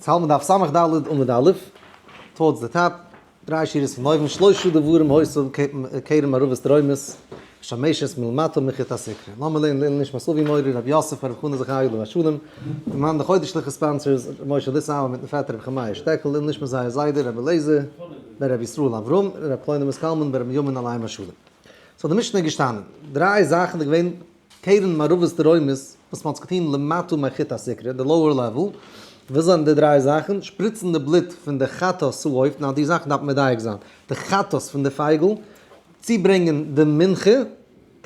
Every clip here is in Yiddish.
האלט מען דף סמך ד' עמוד א', towards the top, דריי שורות פון אויבן, שלושה דברים היתה קרן מערבית דרומית, משמשת מלמטה מחוט הסיקרא. לאמיר לערנען לעילוי נשמת אבי מורי רבי יוסף ברב חנא זכרי' עליו השלום, די מאן די חודש'ליכע sponsors ר' משה ליסאווער מיטן פעטער רבי חמיה שטעקל, לעילוי נשמת זייער זיידע רבי אליעזר בן רבי ישראל אברהם, רבי קלונימוס קלמן בן רבי בנימין עליהם השלום. סאו די משנה איז געשטאנען, דריי זאכן איז געווען קרן מערבית דרומית וואס מ'האט געטון למטה מחוט הסיקרא, די lower level, וואס זענען די דריי זאכן? שפריצן די בלוט פון די חטאת העוף, נאר די זאכן דארף מען מדייק זיין, די חטאת פון די פייגל, צוברענגען די מנחה,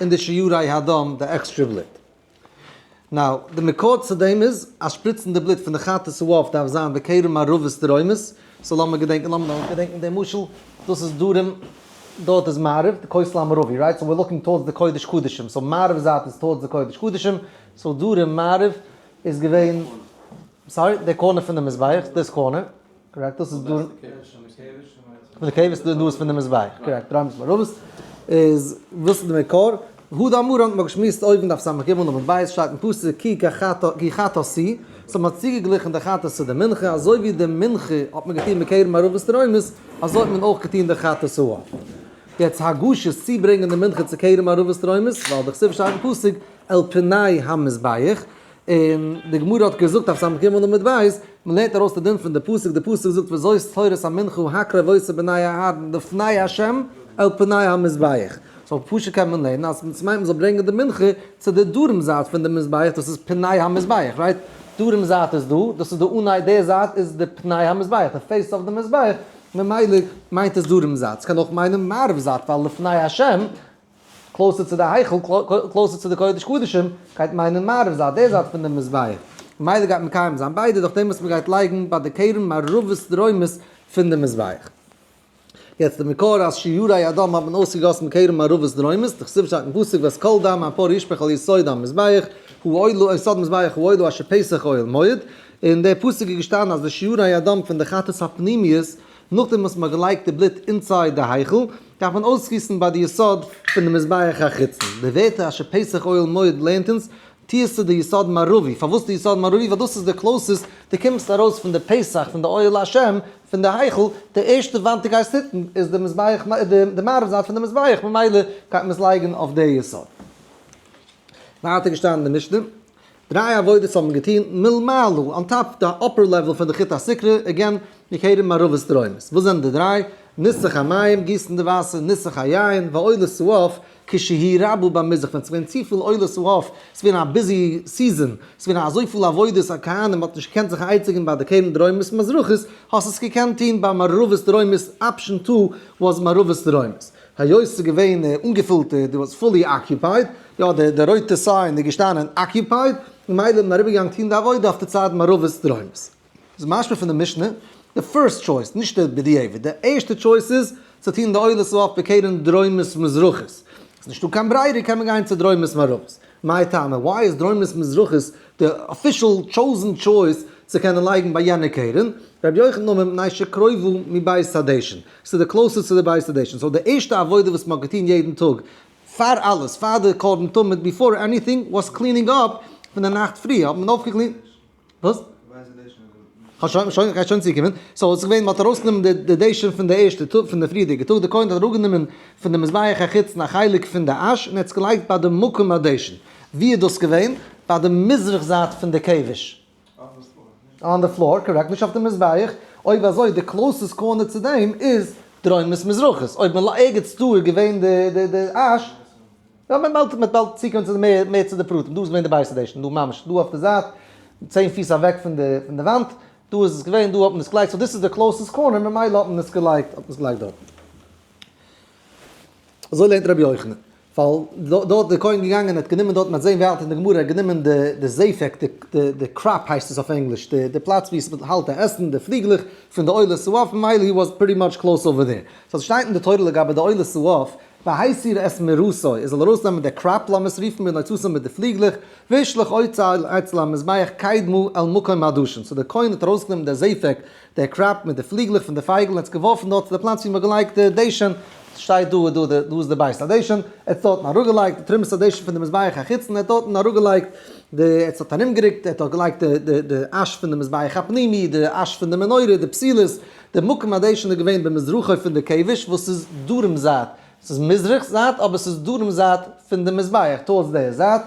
און די שיורי הדם, די עקסטרע בלוט. now, די מקור צו דעם איז, אז שפריצן די בלוט פון די חטאת העוף דארף זיין בקרן מערבית דרומית, so לאמיר געדענקען, לאמיר נאר געדענקען דעם משל, דאס איז דרום, דארט איז מערב, די כותל המערבי, right? So we're looking towards די קודש קדשים, so מערב זייט איז towards די קודש קדשים, so דרום מערב איז געווען, sorry, די corner פון די מזבח, this corner, correct, דאס איז דרום, פון די כבש, דא איז פון די מזבח, correct, דרומית מערבית, איז וואס איז די מקור? הא דאמרן, מ'האט געשמועסט אויבן דף ס"ג עמוד ב', שטייט אין פסוק כי כחטאת היא, so מ'האט צוגעגליכן די חטאת צו די מנחה, אזוי ווי די מנחה האט מען געטון בקרן מערבית דרומית, אזוי האט מען אויך געטון די חטאת העוף. יעצט הגשת צוברענגען די מנחה צו קרן מערבית דרומית, ווייל דכתיב שטייט אין פסוק אל פני המזבח, און די גמרא האט געזאגט דף ס"ג עמוד ב', מען לערנט ארויס די דין פון די פסוק, די פסוק זאגט וזאת תורת המנחה הקרב אותה בני אהרן לפני ה' אל פני המזבח, so פשוט קען מען לערנען אז עס מיינט מען זאל ברענגען די מנחה צו די דרום זייט פון די מזבח, דאס איז פני המזבח, right? דרום זייט איז דא, דאס איז די אנהייב, די זייט איז די פני המזבח, די face of די מזבח, ממילא מיינט עס דרום זייט, עס קען אויך מיינען מערב זייט, ווייל לפני השם, closer צו די היכל, closer צו די קודש קדשים, גייט מיינען מערב זייט, די זייט פון די מזבח. ממילא גייט מקיים זיין ביידע דורך דעם וואס מען גייט לייגן ביי די קרן מערבית דרומית פון די מזבח. יעצט די מקור אז שיורי הדם האט מען אויסגעגאסן בקרן מערבית דרומית, דכתיב שטייט אין פסוק ואת כל דם הפר ישפך על יסוד המזבח, העולה יסוד מזבח העולה אשר פתח אוהל מועד, און דער פסוק איז געשטאנען אז די שיורי הדם פון די חטאת הפנימיות, נאכדעם וואס מען האט געלייגט די בלוט inside די היכל, דארף מען אויסגיסן ביי די יסוד פון די מזבח החיצון. די ווערטער אשר פתח אוהל מועד לערנט אונז, טו עס צו די יסוד מערבי. פארוואס די יסוד מערבי? ווייל דאס איז די closest דו קומסט ארויס פון די פתח פון די אוהל השם, פון די היכל, די ערשטע וואנט דו גייסט hit ן איז די מזבח, די מערב זייט פון די מזבח, ממילא גייט מען עס לייגן אויף די יסוד. ווייטער געשטאנען אין די משנה, דריי עבודות האבן געטון מלמעלה, on top די upper level פון די חוט הסיקרא, again, בקרן מערבית דרומית. וואס זענען די דריי? ניסוך המים, גיסן די וואסער, ניסוך היין, ועולת העוף, כשהרבו במזרח, ווען ס'איז געווען צופיל עולת העוף, ס'איז געווען א busy season, ס'איז געווען אזויפיל עבודות הכהנים, מ'האט נישט געקענט זיך עצה'גן ביי די קרן דרומית מזרחית, האסט עס געקענט טון ביי מערבית דרומית, option two was מערבית דרומית. היות ס'איז געווען אנגעפולט, די was fully occupied, יא די די רויטע sign איז געשטאנען occupied, ממילא איז מען אריבערגעגאנגען טון די עבודה אויף די צד מערבית דרומית. איז משמע פון די משנה, די first choice, נישט די בדיעבד, די ערשטע choice איז צו טון די עולת העוף בקרן דרומית מזרחית. איז נישטא קיין ברירה קען מען גיין צו דרומית מערבית. מאי טעמא? Why איז דרומית מזרחית די official chosen choice צו קענען לייגן ביי יענע קרן? רבי יוחנן אמר מפני שקרובה מבית הדשן. ס'איז די closest צו די בית הדשן. So די ערשטע עבודה וואס מ'האט געטון יעדן טאג פאר אלעס, פאר די קרבן תמיד, before anything, was cleaning up פון די נאכט פריער האט מען אויפגע clean ט. וואס? כ'האב שוין, שוין, כ'גיי שוין צוקומען. So עס איז געווען, מ'האט ארויסגענומען די די דשן פון די ערשטע טאג, פון די פריערדיגע טאג, די כהן האט אראפגענומען פון די מזבח החיצון א חלק פון די אש און ער האט עס געלייגט ביי די מקום הדשן. ווי איז דאס געווען? ביי די מזרח זייט פון די כבש. On the floor, correct, נישט אויף די מזבח. אויב אזוי די closest corner צו דעם איז דרומית מזרחית. אויב מען ערגעץ דא איז געווען די די די אש, יא מען באלד מען באלד צוקומען צו די מער מער צו די פרטים, דא איז געווען די בית הדשן, דא ממש דא אויף די זייט, 10 פיס אוועק פון די פון די וואנט, דא איז עס געווען, דא האט מען עס געלייגט, so דאס איז די closest corner, ממילא האט מען עס געלייגט, האט מען עס געלייגט דארטן. אזוי לערנט רבי יוחנן. ווייל דארט איז דער כהן געגאנגען און האט גענומען דארט, מ'האט זען ווייטער אין די גמרא, ער האט גענומען די די זפק, די די crop הייסט עס אויף ענגליש, די די פלאץ ווי עס האלט די עסן, די פליגלעך פון די עולת העוף, ממילא he was pretty much close over there. So עס שטייט אין די תורה לגבי די עולת העוף, והסיר את מרתו, ער זאל ארויסנעמען די crop לאמיר עס רופן בנוצותו מיט די פליגלעך, והשליך אותה אצל המזבח קדמה אל מקום הדשן, so דער כהן האט ארויסגענומען די זפק, די crop מיט די פליגלעך פון די פייגל און האט עס געווארפן דארט צו די פלאץ ווי מען האט געלייגט די דשן, שטייט דא דא דא איז די בית הדשן, ער האט דארטן אראפגעלייגט די תרומת הדשן פון די מזבח החיצון, ער האט דארטן אראפגעלייגט די ער האט ארומגערוקט, ער האט געלייגט די די די אש פון די מזבח הפנימי, די אש פון די מנורה, די פתילות, די מקום הדשן איז געווען במזרחו פון די כבש וואס איז דרום זייט, ס'איז מזרח זייט אבער ס'איז דרום זייט פון די מזבח, towards די זייט,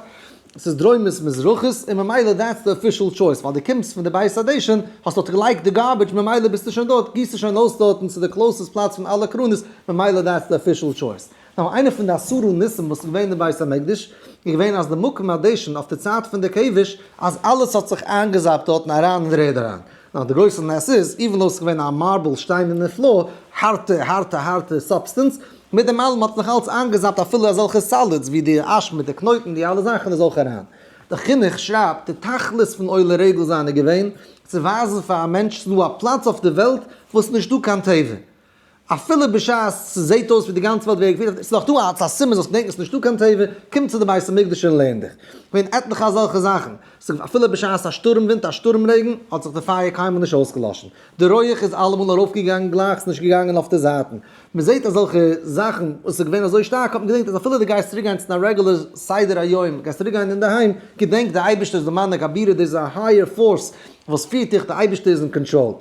ס'איז דרומית מזרחית, און ממילא that's די official choice, ווייל דו קומסט פון די בית הדשן, האסט דארט געלייגט די garbage ממילא ביסטו שוין דארט, גיסטו שוין אויס דארטן צו די closest פלאץ פון אלע קרנות, ממילא that's די official choice. נאר איינע פון די עשרה ניסים וואס איז געווען אין בית המקדש, איז געווען אז די מקום הדשן אויף די צייט פון די כבש, אז אלעס האט זיך איינגעזאפט דארטן אריין אין דער ערד אריין. נאר די גרויסע נס איז, even though ס'איז געווען א marble שטיין אין די floor, הארטע הארטע הארטע substance, מיט דעם אלעם האט נאך אלץ איינגעזאפט אפילו אזעלכע solids ווי די אש מיט די קנויטן די אלע זאכן איז אויך אריין. די חינוך שרייבט, די תכלית פון עולה רגל זיין איז געווען, צו ווייזן פאר א מענטש ס'איז דא א פלאץ אויף די וועלט וואס נישט דא קיין טבע. אפילו בשעת ס'זעהט אויס ווי די גאנצע וועלט ווערט געפירט, ס'איז נאך דא אלץ א סימן זאלסט געדענקען ס'איז נישטא קיין טבע, קום צו די בית המקדש און לערן דיך. געווען עטליכע אזעלכע זאכן. ס'איז אפילו בשעת א שטורם ווינט, א שטורם רעגן, האט זיך די פייער קיינמאל נישט אויסגעלאשן. די רויעך איז אלעמאל ארויפגעגאנגען גלייך, ס'איז נישט געגאנגען אויף די זייטן. מ'זעהט אזעלכע זאכן וואס איז געווען אזוי שטארק, האט מען געדענקט אז אפילו דו גייסט צוריק גיין צו דיין רעגולער סדר היום, גייסט צוריק גיין אינדערהיים, געדענק די אייבערשטער איז די מנהיג הבירה, דאס איז א higher force וואס פירט דיך, די אייבערשטער איז אין קאנטראל.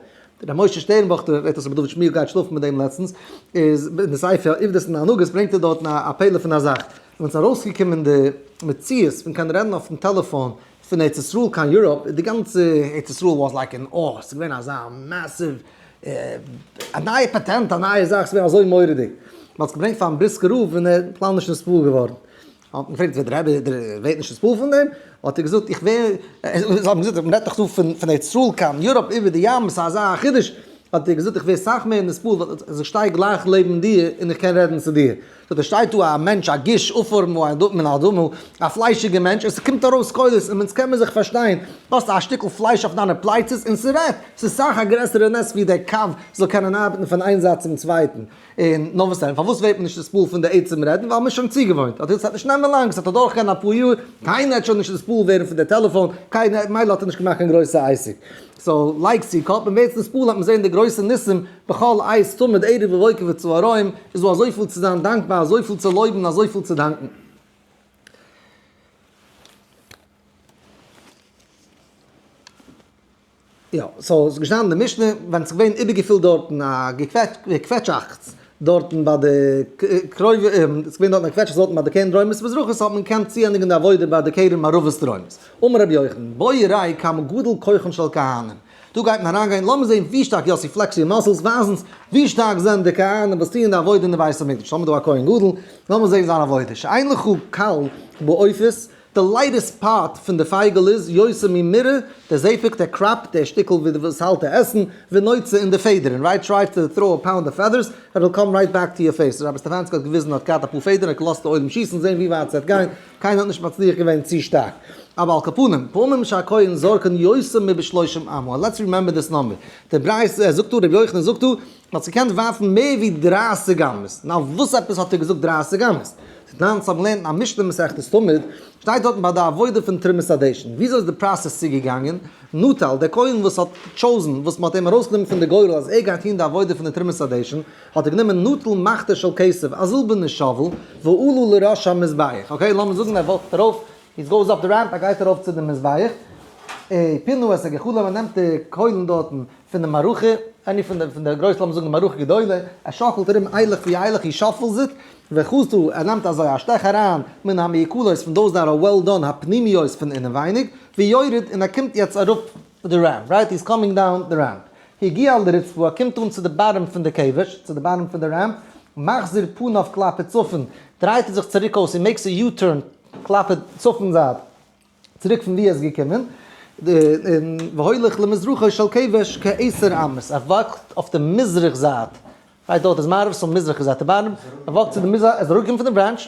ר' משה שטערנבוך דער וועט עס רבי דוד שמואל גייט שלאפן מיט דעם לעצטנס, איז אין די ספר עובדות און הנהגות ברענגט ער דארטן א פלא פון א זאך, ווען ס'איז ארויסגעקומען די מציאות פון קענען רעדן אויפן טעלעפאן פון ארץ ישראל קיין Europe, די גאנצע ארץ ישראל was like in awe, ס'איז געווען אזא massive, א נייע פאטענט, א נייע זאך, ס'איז געווען אזוי מורא'דיג, מ'האט עס געברענגט פארן בריסקער רב און ער איז בכלל נישט נתפעל געווארן. האט מען געפרעגט ווער דער רבי דער ווערט נישט נתפעל פון דעם, האט ער געזאגט איך ווער, זיי האבן געזאגט מען רעדט דאך דא פון פון ארץ ישראל קיין Europe איבער די ים ס'איז אזא חידוש, האט ער געזאגט איך ווער סאך מער נתפעל ווייל אז איך שטיי גלייך לעבן דיר און איך קען רעדן צו דיר, זאגט ער שטייט דא א מענטש א גוש עפר מן האדמה, א פליישיגע מענטש און ס'קומט ארויס קולות און אונז קען מען זיך פארשטיין, האסט א שטיקל פלייש אויף דיינע פלייצעס און ס'רעדט, ס'איז סאך א גרעסערע נס ווי דער קו זאל קענען ארבעטן פון איין זייט צום צווייטן. און נאר וואס דען, פארוואס ווערט מען נישט נתפעל פון די עצם רעדן, ווייל מ'איז שוין צוגעוואוינט, אט ס'וועט נישט נעמען לאנג, ס'וועט אדורכגיין אפאר יאר, קיינער וועט שוין נישט נתפעל ווערן פון די טעלעפאן, קיינער, מילא האט ער נישט געמאכט קיין גרויסע עסק. so לייג צו קאפ, און ווערטס נתפעל וועט מען זען די גרויסע ניסים בכל עת תמיד ערב ובוקר וצהריים, איז דא אזויפיל צו זיין דאנקבאר, אזויפיל צו לויבן, אזויפיל צו דאנקן. יא, so ס'איז געשטאנען אין די משנה, ווען ס'איז געווען איבערגעפילט דארטן א געקוועטשאכטס דארטן ביי די קרובים, ס'איז געווען דארטן א געקוועטשאכטס דארטן ביי די קרן דרומית מזרחית האט מען געקענט צוענדיגן די עבודה ביי די קרן מערבית דרומית. אמר רבי יוחנן, בוא וראה כמה גדול כוחן של כהנים. דא גייט מען אריינגיין, לאמיר זען ווי שטארק יאסי flex your muscles, ווייז אונז ווי שטארק זענען די כהנים וואס טוען די עבודה אין די בית המקדש. האמיר דא א כהן גדול, לאמיר זען זיין עבודה. שאין לך קל בעופות, די lightest part פון די פייגל איז יותר ממרעה, דער זעפיק, דער crop, דער שטיקל ווי וואס האלט די עסן, ונוצה אין די פעדערן, right try to throw a pound of feathers, it will come right back to your face, רבי סטעפאנסקי האט געוויזן האט געהאט אפאר פעדערן האט געלאזט די עולם שיסן זען ווי ווייט ס'וועט גיין, קיינער האט נישט מצליח געווען צו שטארק. אבער על כל פנים, פעמים שהכהן זורקן יותר מבשלושים אמה, let's remember this number, די ברייתא זאגט דא, רבי יוחנן זאגט דא, מ'האט זיך געקענט ווארפן מער ווי דרייסיג אמות, נאר וואס עפעס האט ער געזאגט דרייסיג אמות? תנן צו האבן געלערנט אין א משנה מסכת תמיד, שטייט דארטן ביי די עבודה פון תרומת הדשן, וויאזוי איז די process צוגעגאנגען, נטל, דער כהן וואס האט chosen, וואס מ'האט אים ארויסגענומען פון די גורל אז ער גייט טון די עבודה פון די תרומת הדשן, האט ער גענומען נטל מחתה של כסף, א זילבערנע shovel, ועלה לראש המזבח, okay לאמיר זאגן ער walk ט ארויף, he goes up the ramp, ער גייט ארויף צו די מזבח, פינה את הגחלים, ער נעמט די קוילן דארטן פון די מערכה, any פון די פון די גרויסע לאמיר זאגן די מערכה גדולה, ער שאקלט ארום אילך וילך he shuffles it, וחתה, ער נעמט אזוי א שטעך אריין מן המעוקלות פון those that are well done הפנימיות פון אינעווייניג, ויורד און ער קומט יעצט אראפ די ramp, right he is coming down the ramp, הגיע לרצפה ער קומט אן צו די bottom פון די כבש, צו די bottom פון די ramp, מחזיר פניו כלפי צפון, דרייט ער זיך צוריק אויס, he makes a U-turn כלפי צפון זייט. צוריק פון ווי ער איז געקומען, והולך למזרחו של כבש כעשר אמות, ער walk ט אויף די מזרח זייט, right דארט איז מערב so מזרח איז at the bottom, ער walk ט צו די מזרח, ער איז אראפגעקומען פון די branch,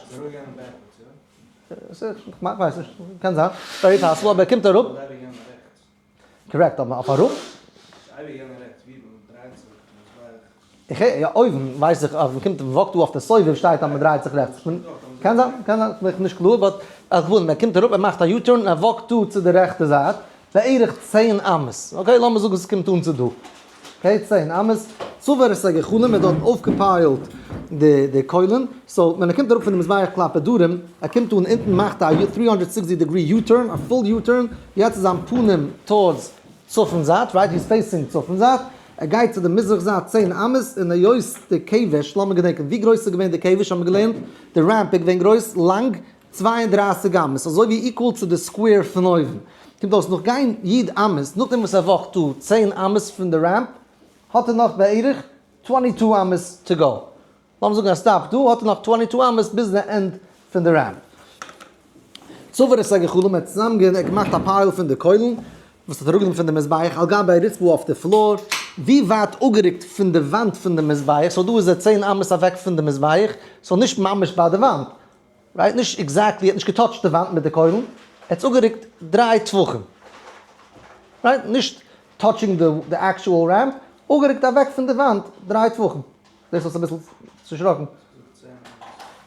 כ'ווייס נישט, קען זיין, very possible, אבער ער קומט אראפ. correct, אבער אויף אראפ? איך הער, יא אויבן ווייס איך אז מ'קומט מ'וואקט דא אויף די סובב שטייט אז מ'דרייט זיך רעכטס, קען זיין, קען זיין, כ'בין נישט קלאר, but על כל פנים ער קומט אראפ ער מאכט א U-turn און ער walk ט דא צו די רעכטע זייט, בערך צען אמות, okay לאמיר זאגן ס'קומט אן צו דא, okay צען אמות. צבר את הגחלים, ער האט דארטן אויפגעפיילט די די קוילן, so ווען ער קומט אראפ פון די מזבח כלפי דרום, ער קומט אן אונטן מאכט א 360 degree U-turn, א full U-turn, יעצט איז זיין פנים towards צפון זייט, right, he's facing צפון זייט, ער גייט צו די מזרח זייט 10 אמות, און היות די כבש, לאמיר געדענקען ווי גרויס איז געווען די כבש האבן מיר געלערנט, די ramp איז געווען גרויס, לאנג, 32 אמות, אזוי ווי equal צו די square פון אויבן. קומט אויס נאך גיין י' אמות, נאכדעם וואס ער walk ט דא 10 אמות פון די ramp, האט ער נאך בערך 22 אמות to go. לאמיר זאגן ער stop ט דא, האט ער נאך 22 אמות ביז די end פון די ramp. צבר את הגחלים, ער האט צוזאמגענומען, ער האט געמאכט א pile פון די קוילן, וואס האט אראפגענומען פון די מזבח, על גבי הרצפה אויף די floor, ווי ווייט אפגערוקט פון די וואנט פון די מזבח, so דא איז ער 10 אמות אוועק פון די מזבח, so נישט ממש ביי די וואנט, right? נישט exactly, ער האט נישט גע touch ט די וואנט מיט די קוילן, ער האט עס אפגערוקט דריי טפחים, right? נישט touching די actual ramp, אפגערוקט אוועק פון די וואנט דריי טפחים. דאס האט אביסל צושראקן.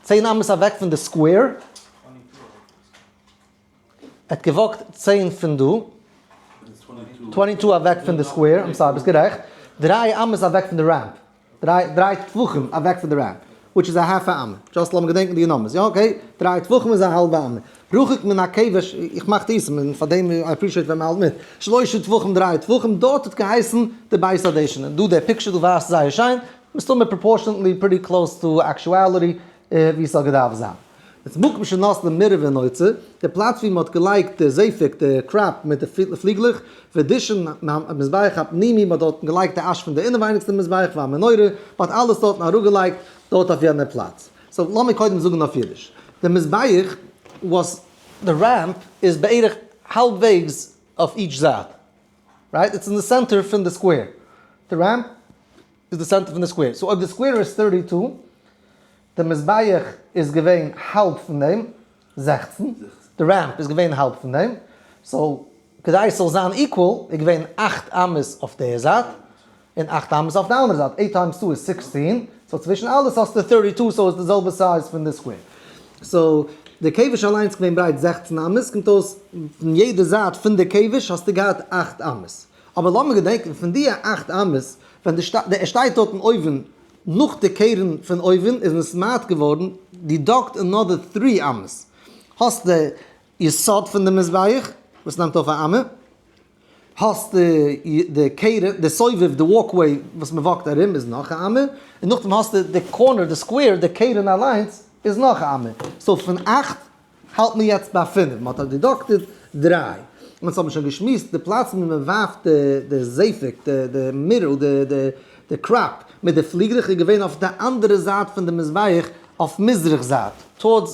10 אמות אוועק פון די square. ער האט גע walk ט 10 פון דא. 22 אוועק פון די square, I'm sorry, ביסט גערעכט. דריי אמות אוועק פון די ramp. דריי טפחים אוועק פון די ramp. Which is a half a אמה. Just לאמיר געדענקען די numbers, יא, okay? דריי טפחים איז א האלבע אמה. רחוק מן הכבש, איך מאך דאס, און פאר דעם I appreciate ווען מען האלט מיט. שלושה טפחים, דריי טפחים, דארט האט געהייסן די בית הדשן. און דא דער picture דא ווייזט זייער שיין, מסתמא proportionately pretty close to actuality, ווי עס זאל געדארפט זיין. יעצט מקום שנתנו מרעה ונוצה, די פלאץ ווי מען האט געלייגט די זפק, די crop מיט די פליגלעך, ודישון המזבח הפנימי, מען האט דארטן געלייגט די אש פון די אינעווייניגסטע מזבח והמנורה, מען האט אלעס דארטן אראפגעלייגט דארט אויף יענער פלאץ. So לאמיר קודם זאגן אויף אידיש. די מזבח וואס די ramp איז בערך האלבוועגס אויף each זייט. Right? It's in the center פון די square. די ramp איז די center פון די square. So אויב די square איז 32, די מזבח איז געווען האלב פון דעם, 16. די ramp איז געווען האלב פון דעם. So, כדי עס זאל זיין equal, איז געווען 8 אמות אויף דער זייט, און 8 אמות אויף די אנדערע זייט. 8 times 2 איז 16. So צווישן אלעס האסטו 32, so איז די זעלבע size פון די square. So, די כבש אליינס איז געווען ברייט 16 אמות, קומט אויס פון יעדע זייט פון די כבש האסטו געהאט 8 אמות. אבער לאמיר געדענקען, פון די 8 אמות, ווען ער שטייט דארט אין אויוון, נאך די קרן פון אויוון איז נתמעט געווארן, deduct another 3 אמות. האסט די יסוד פון די מזבח, וואס נעמט אויף א אמה, האסט די קרן, די סובב, די walkway וואס מען walk ט ארום איז נאך א אמה, און נאכדעם האסטו די corner, די square, די קרן אליינס איז נאך א אמה. So פון 8 האלט מען יעצט ביי 5, מען האט deducted 3. און עס האבן שוין געשמועסט די פלאץ ווי מען ווארפט די זפק, די מרעה, די crop מיט די פליגלעך איז געווען אויף די אנדערע זייט פון די מזבח, אויף מזרח זייט, towards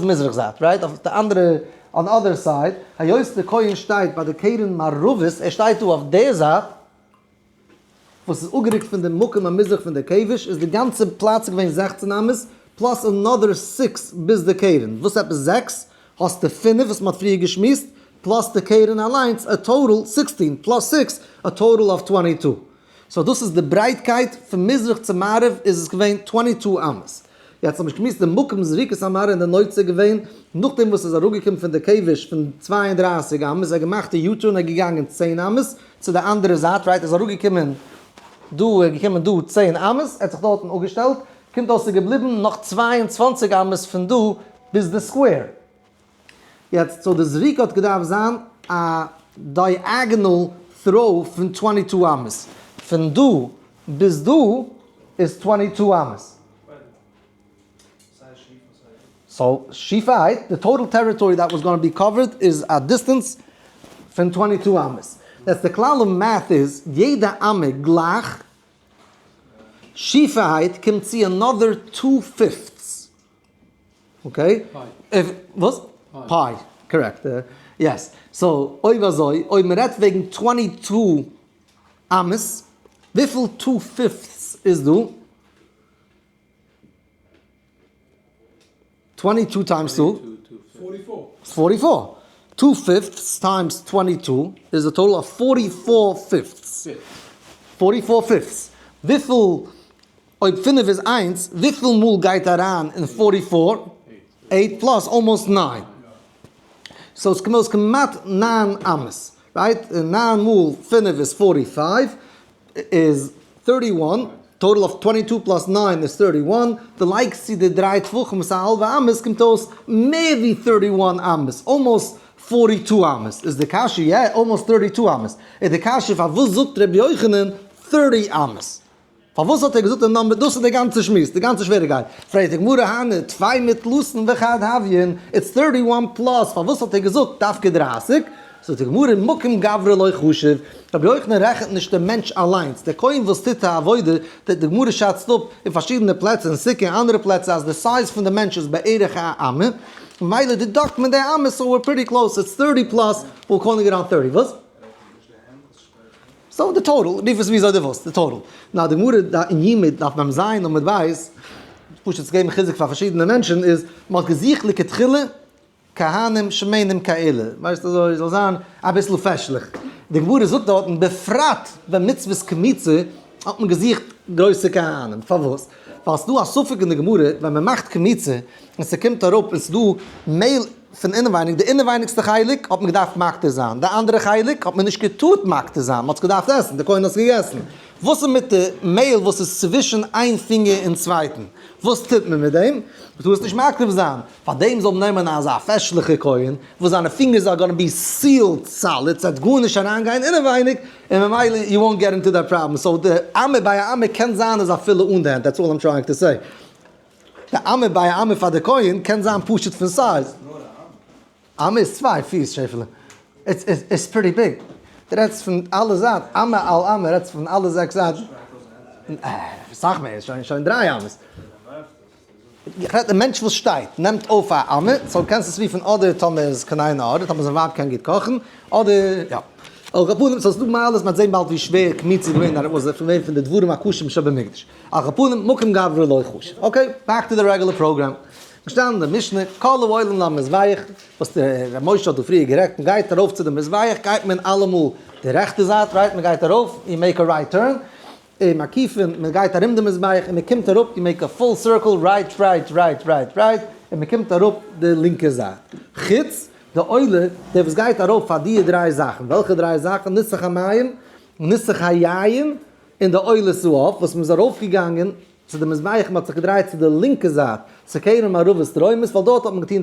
מזרח זייט, right? אויף די אנדערע, on the other side, היות די כהן שטייט ביי די קרן מערבית, ער שטייט דא אויף דער זייט, וואס איז אפגערוקט פון דעם מקום המזרח פון דער כבש, איז די גאנצע פלאץ געווען 16 אמות, plus another 6 ביז די קרן. וואס עפעס 6? האסטו 5 וואס מ'האט פריער געשמועסט, plus די קרן אליינס, a total 16, plus 6, a total of 22. So דאס איז די ברייטקייט פון מזרח צו מערב איז עס געווען 22 אמות. יעצט האב איך געשמועסט די מקום זריקת המראה און די נוצה געווען, נאכדעם וואס איז אראפגעקומען פון די כבש פון 32 אמות, ער האט געמאכט די U-turn, ער איז געגאנגען 10 אמות צו די אנדערע זייט, right, ער איז אראפגעקומען דא, ער איז געקומען דא 10 אמות, ער האט זיך דארטן אפגעשטעלט, קומט אויס ס'איז געבליבן נאך 22 אמות פון דא ביז די square. יעצט, so די זריקה האט געדארפט זיין א diagonal throw פון 22 אמות. פון דא ביז דא איז 22 אמות. So, שיפערהייט, the total territory that was going to be covered is a distance פון 22 אמות. That's the כלל of math is, יעדע אמה גלייך, שיפערהייט קומט צו another 2 fifths. Okay? Pi. If, וואס? Pi. Pi, correct. Yes. So, אויב אזוי, אויב מען רעדט וועגן 22 אמות, וויפיל 2 fifths איז דא? 22 times 2? 44. 44. 2 fifths times 22 is a total of 44 fifths. 44 fifths. וויפיל, אויב 5 איז 1, וויפיל מאל גייט אריין אין 44? 8 plus almost 9. So עס קומט אויס כמעט 9 אמות. Right? 9 מאל 5 איז 45. איז 31, total of 22 plus 9 איז 31, דו לייגסט צו די דריי טפחים וואס איז א האלבע אמה, עס קומט אויס מער ווי 31 אמות, almost 42 אמות. איז די קשיא, יא, almost 32 אמות. איז די קשיא פארוואס זאגט ר' יוחנן 30 אמות? פארוואס האט ער געזאגט די number? דאס איז די גאנצע שמועס, די גאנצע שוועריגקייט. פרעגט די גמרא הני טפי מתלתין וחד הויין, it's 31 plus, פארוואס האט ער געזאגט דווקא 30? זאגט די גמרא מקום גברא לא חשיב, רבי יוחנן רעכנט נישט דעם מענטש אליינס, דער כהן וואס טוט א עבודה, די גמרא שאצט אפ אין פארשידענע פלעצער אין סוכה און אנדערע פלעצער אז די size פון די מענטש איז בערך א אמה, ממילא deduct מען די אמה, so we're pretty close, it's 30 plus, we're calling it on 30, וואס? so די total, רוף עס וויאזוי דו ווילסט, די total. נאר די גמרא אין יומא דף מ ז עמוד ב', פשוט צו געבן חיזוק פאר פארשידענע מענטשן, איז מען האט געזוכט לכתחילה כהנים שמנים כאלה, ווייסט אזוי זאל זיין אביסל פעשליך. די גמרא זאגט דארטן בפרט ביי מצוות קמיצה האט מען געזוכט גרויסע כהנים, פארוואס? ווייל ס'דא א ספק אין די גמרא ווען מען מאכט קמיצה און ס'קומט אראפ און ס'דא מעהל פון אינעווייניג, די אינעווייניגסטע חלק האט מען געדארפט מקטיר זיין, די אנדערע חלק האט מען נישט געטארט מקטיר זיין, מען האט עס געדארפט עסן, די כהן האט עס געגעסן. וואס איז מיט די מעהל וואס איז צווישן איין פינגער און צווייטן? וואס טוט מען מיט דעם? מען טאר עס נישט מקריב זיין. פאר דעם זאל מען נעמען אזא פעשליכע כהן וואס זיינע פינגערס are gonna be sealed solid, ס'וועט גארנישט אריינגיין אינעווייניג, און ממילא you won't get into that problem. so די אמה ביי א אמה קען זיין איז אפילו אן די הענט, that's all I'm trying to say. די אמה ביי א אמה פאר די כהן קען זיין פשוט פון size. אמה איז צוויי פיס שעפעלע. it's pretty big. דו רעדסט פון אלע זייטן, אמה על אמה רעדסט פון אלע זעקס זייטן. סאך מער, שוין דריי אמות. איך רעד די מענטש וואס שטייט נעמט אויף א אמה, so קענסט עס רופן אדער טאמער איז קיין עין הרע, טאמער זיין ווייב קען גוט קאכן, אדער יא. על כל פנים, so ס'דא מעלות, מ'וועט זען באלד ווי שווער קמיצה איז געווען, אז עס איז געווען פון די דברים הקשים שבמקדש. על כל פנים, מקום גברא לא חשיב. okay, back to the regular program. געשטאנען אין די משנה, כל העולים למזבח, וואס דער ר' משה האט דא פריער גערעדט, מ'גייט ארויף צו די מזבח, גייט מען אלעמאל די רעכטע זייט, right, מ'גייט ארויף, you make a right turn, און מקיפין, מען גייט ארום די מזבח און מען קומט אראפ, you make a full circle, right right right right right, און מען קומט אראפ די לינקע זייט. חוץ די עולה, דער וואס גייט ארויף פאר די דריי זאכן, וועלכע דריי זאכן? ניסוך המים, ניסוך היין, און די עולת העוף, וואס מען איז ארויפגעגאנגען צו די מזבח, מען האט זיך געדרייט צו די לינקע זייט, צו קרן מערבית דרומית, ווייל דארט האט מען געטון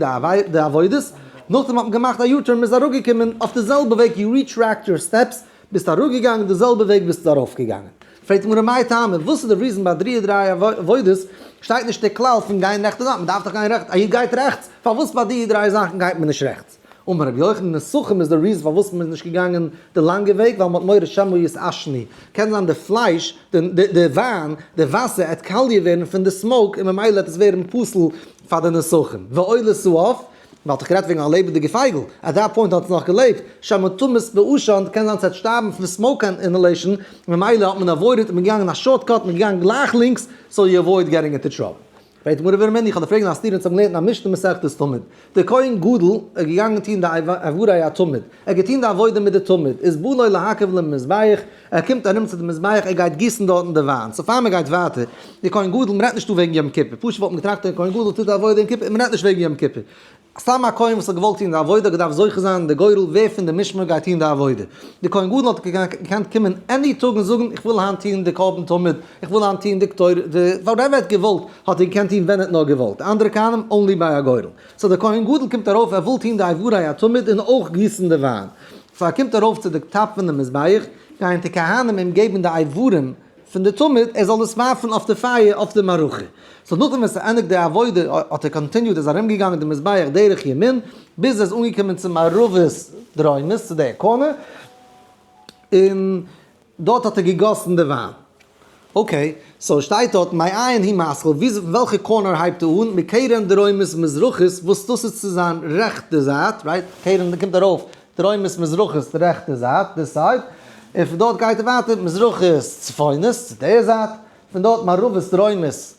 די עבודות, נאכדעם האט מען געמאכט א U-turn, מען איז אראפגעקומען אויף די זעלבע וועג, you retract your steps, ביסט אראפגעגאנגען די זעלבע וועג ביסטו ארויפגעגאנגען. פרעגט די גמרא מאי טעמא, וואס איז די reason ביי דריי דריי עבודות שטייט נישט די כלל פון גיין רעכטע זייט, מען דארף דאך גיין רעכטס, א איד גייט רעכטס, פארוואס ביי די דריי זאכן גייט מען נישט רעכטס? אמר רבי יוחנן נסכים איז די reason פארוואס מען איז נישט געגאנגען די לאנגע וועג ווייל מען האט מורא שמא יתעשנו, קען זיין די פלייש, די וויין, די וואסער עט קאליע ווערן פון די smoke און ממילא עט עס ווערן פסול פאר די נסכים, ועולת העוף, מען האט דאך גערעדט וועגן א לעבעדיגע פייגל, at that point האט עס נאך געלעבט, שמא תמות בעשן, קען זיין ס'וועט שטארבן פון smoke inhalation, ממילא האט מען avoided און מען געגאנגען א shortcut, מען געגאנגען גלייך לינקס, so you avoid getting into trouble. פרעגט די גמרא ורמינהי, איך האב דיר פרעגן א סתירה אונז האבן געלערנט אין א משנה מסכת תמיד, דער כהן גדול איז געגאנגען טון די איברי התמיד, ער האט געטון די עבודה מיט די תמיד, איז בא לו להקיף למזבח, ער קומט ארום צו די מזבח, ער גייט גיסן דארטן די וויין, so פאר מען גייט ווייטער, דער כהן גדול, מען רעדט נישט דא וועגן יום כיפור, פשוט וואלט מען געטראכט דער כהן גדול טוט די עבודה יום כיפור, מען רעדט נישט וועגן יום כיפור, סתם א כהן וואס האט געוואלט טון די עבודה האט געדארפט זוכה זיין די גורל ווער פון די משמר גייט טון די עבודה. די כהן גדול האט געקענט קומען any טאג און זאגן איך וויל היינט טון די קרבן תמיד, איך וויל היינט טון די קטורת, whatever ער האט געוואלט האט ער געקענט טון ווען ער האט נאר געוואלט, די אנדערע כהנים only ביי א גורל. so די כהן גדול קומט ארויף ער וויל טון די איברי התמיד און אויך גיסן די וויין. so ער קומט ארויף צו די top פון די מזבח, גייען די כהנים אים געבן די איברים פון די תמיד ער זאל עס ווארפן אויף די פייער אויף די מערכה. so נאכדעם ווען ס'ענדיגט די עבודה האט ער continued איז ארומגעגאנגען די מזבח דרך ימין ביז ער איז אנגעקומען צו מערבית דרומית צו די corner און דארט האט ער געגאסן די וויין. okay, so שטייט דארט מאין הוא מתחיל, ווי פון וועלכע corner הייבט ער אן, מקרן דרומית מזרחית וואס דאס איז צו זיין רעכטע זייט, right? קרן קומט ארויף דרומית מזרחית די רעכטע זייט, this side, און פון דארט גייט ער ווייטער מזרחית צפונית צו די זייט, פון דארט מערבית דרומית,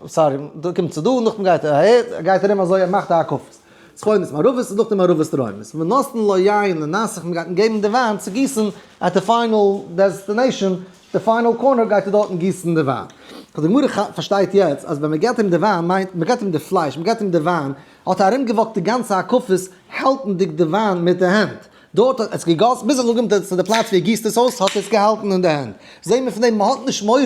sorry, דא קומט צו דא, נאכדעם גייט ער אהער, ער גייט ארום אזוי ער מאכט א הקפות, צפונית מערבית און נאכדעם מערבית דרומית, ונותנין לו יין לנסך, מען גייט אים געבן די וויין צו גיסן at the final destination, די final corner גייט ער דארטן גיסן די וויין. די גמרא פארשטייט יעצט אז ווען מען געבט אים די וויין מיינט מען געבט אים די פלייש, מען געבט אים די וויין, האט ער ארומגעוואקט די גאנצע הקפות האלטנדיג די וויין מיט די הענט. דארט האט עס געגאסן, ביז ער איז אנגעקומען צו די פלאץ ווי ער גיסט עס אויס האט ער עס געהאלטן אין די הענט. זעהן מיר פון דעם מען האט נישט מורא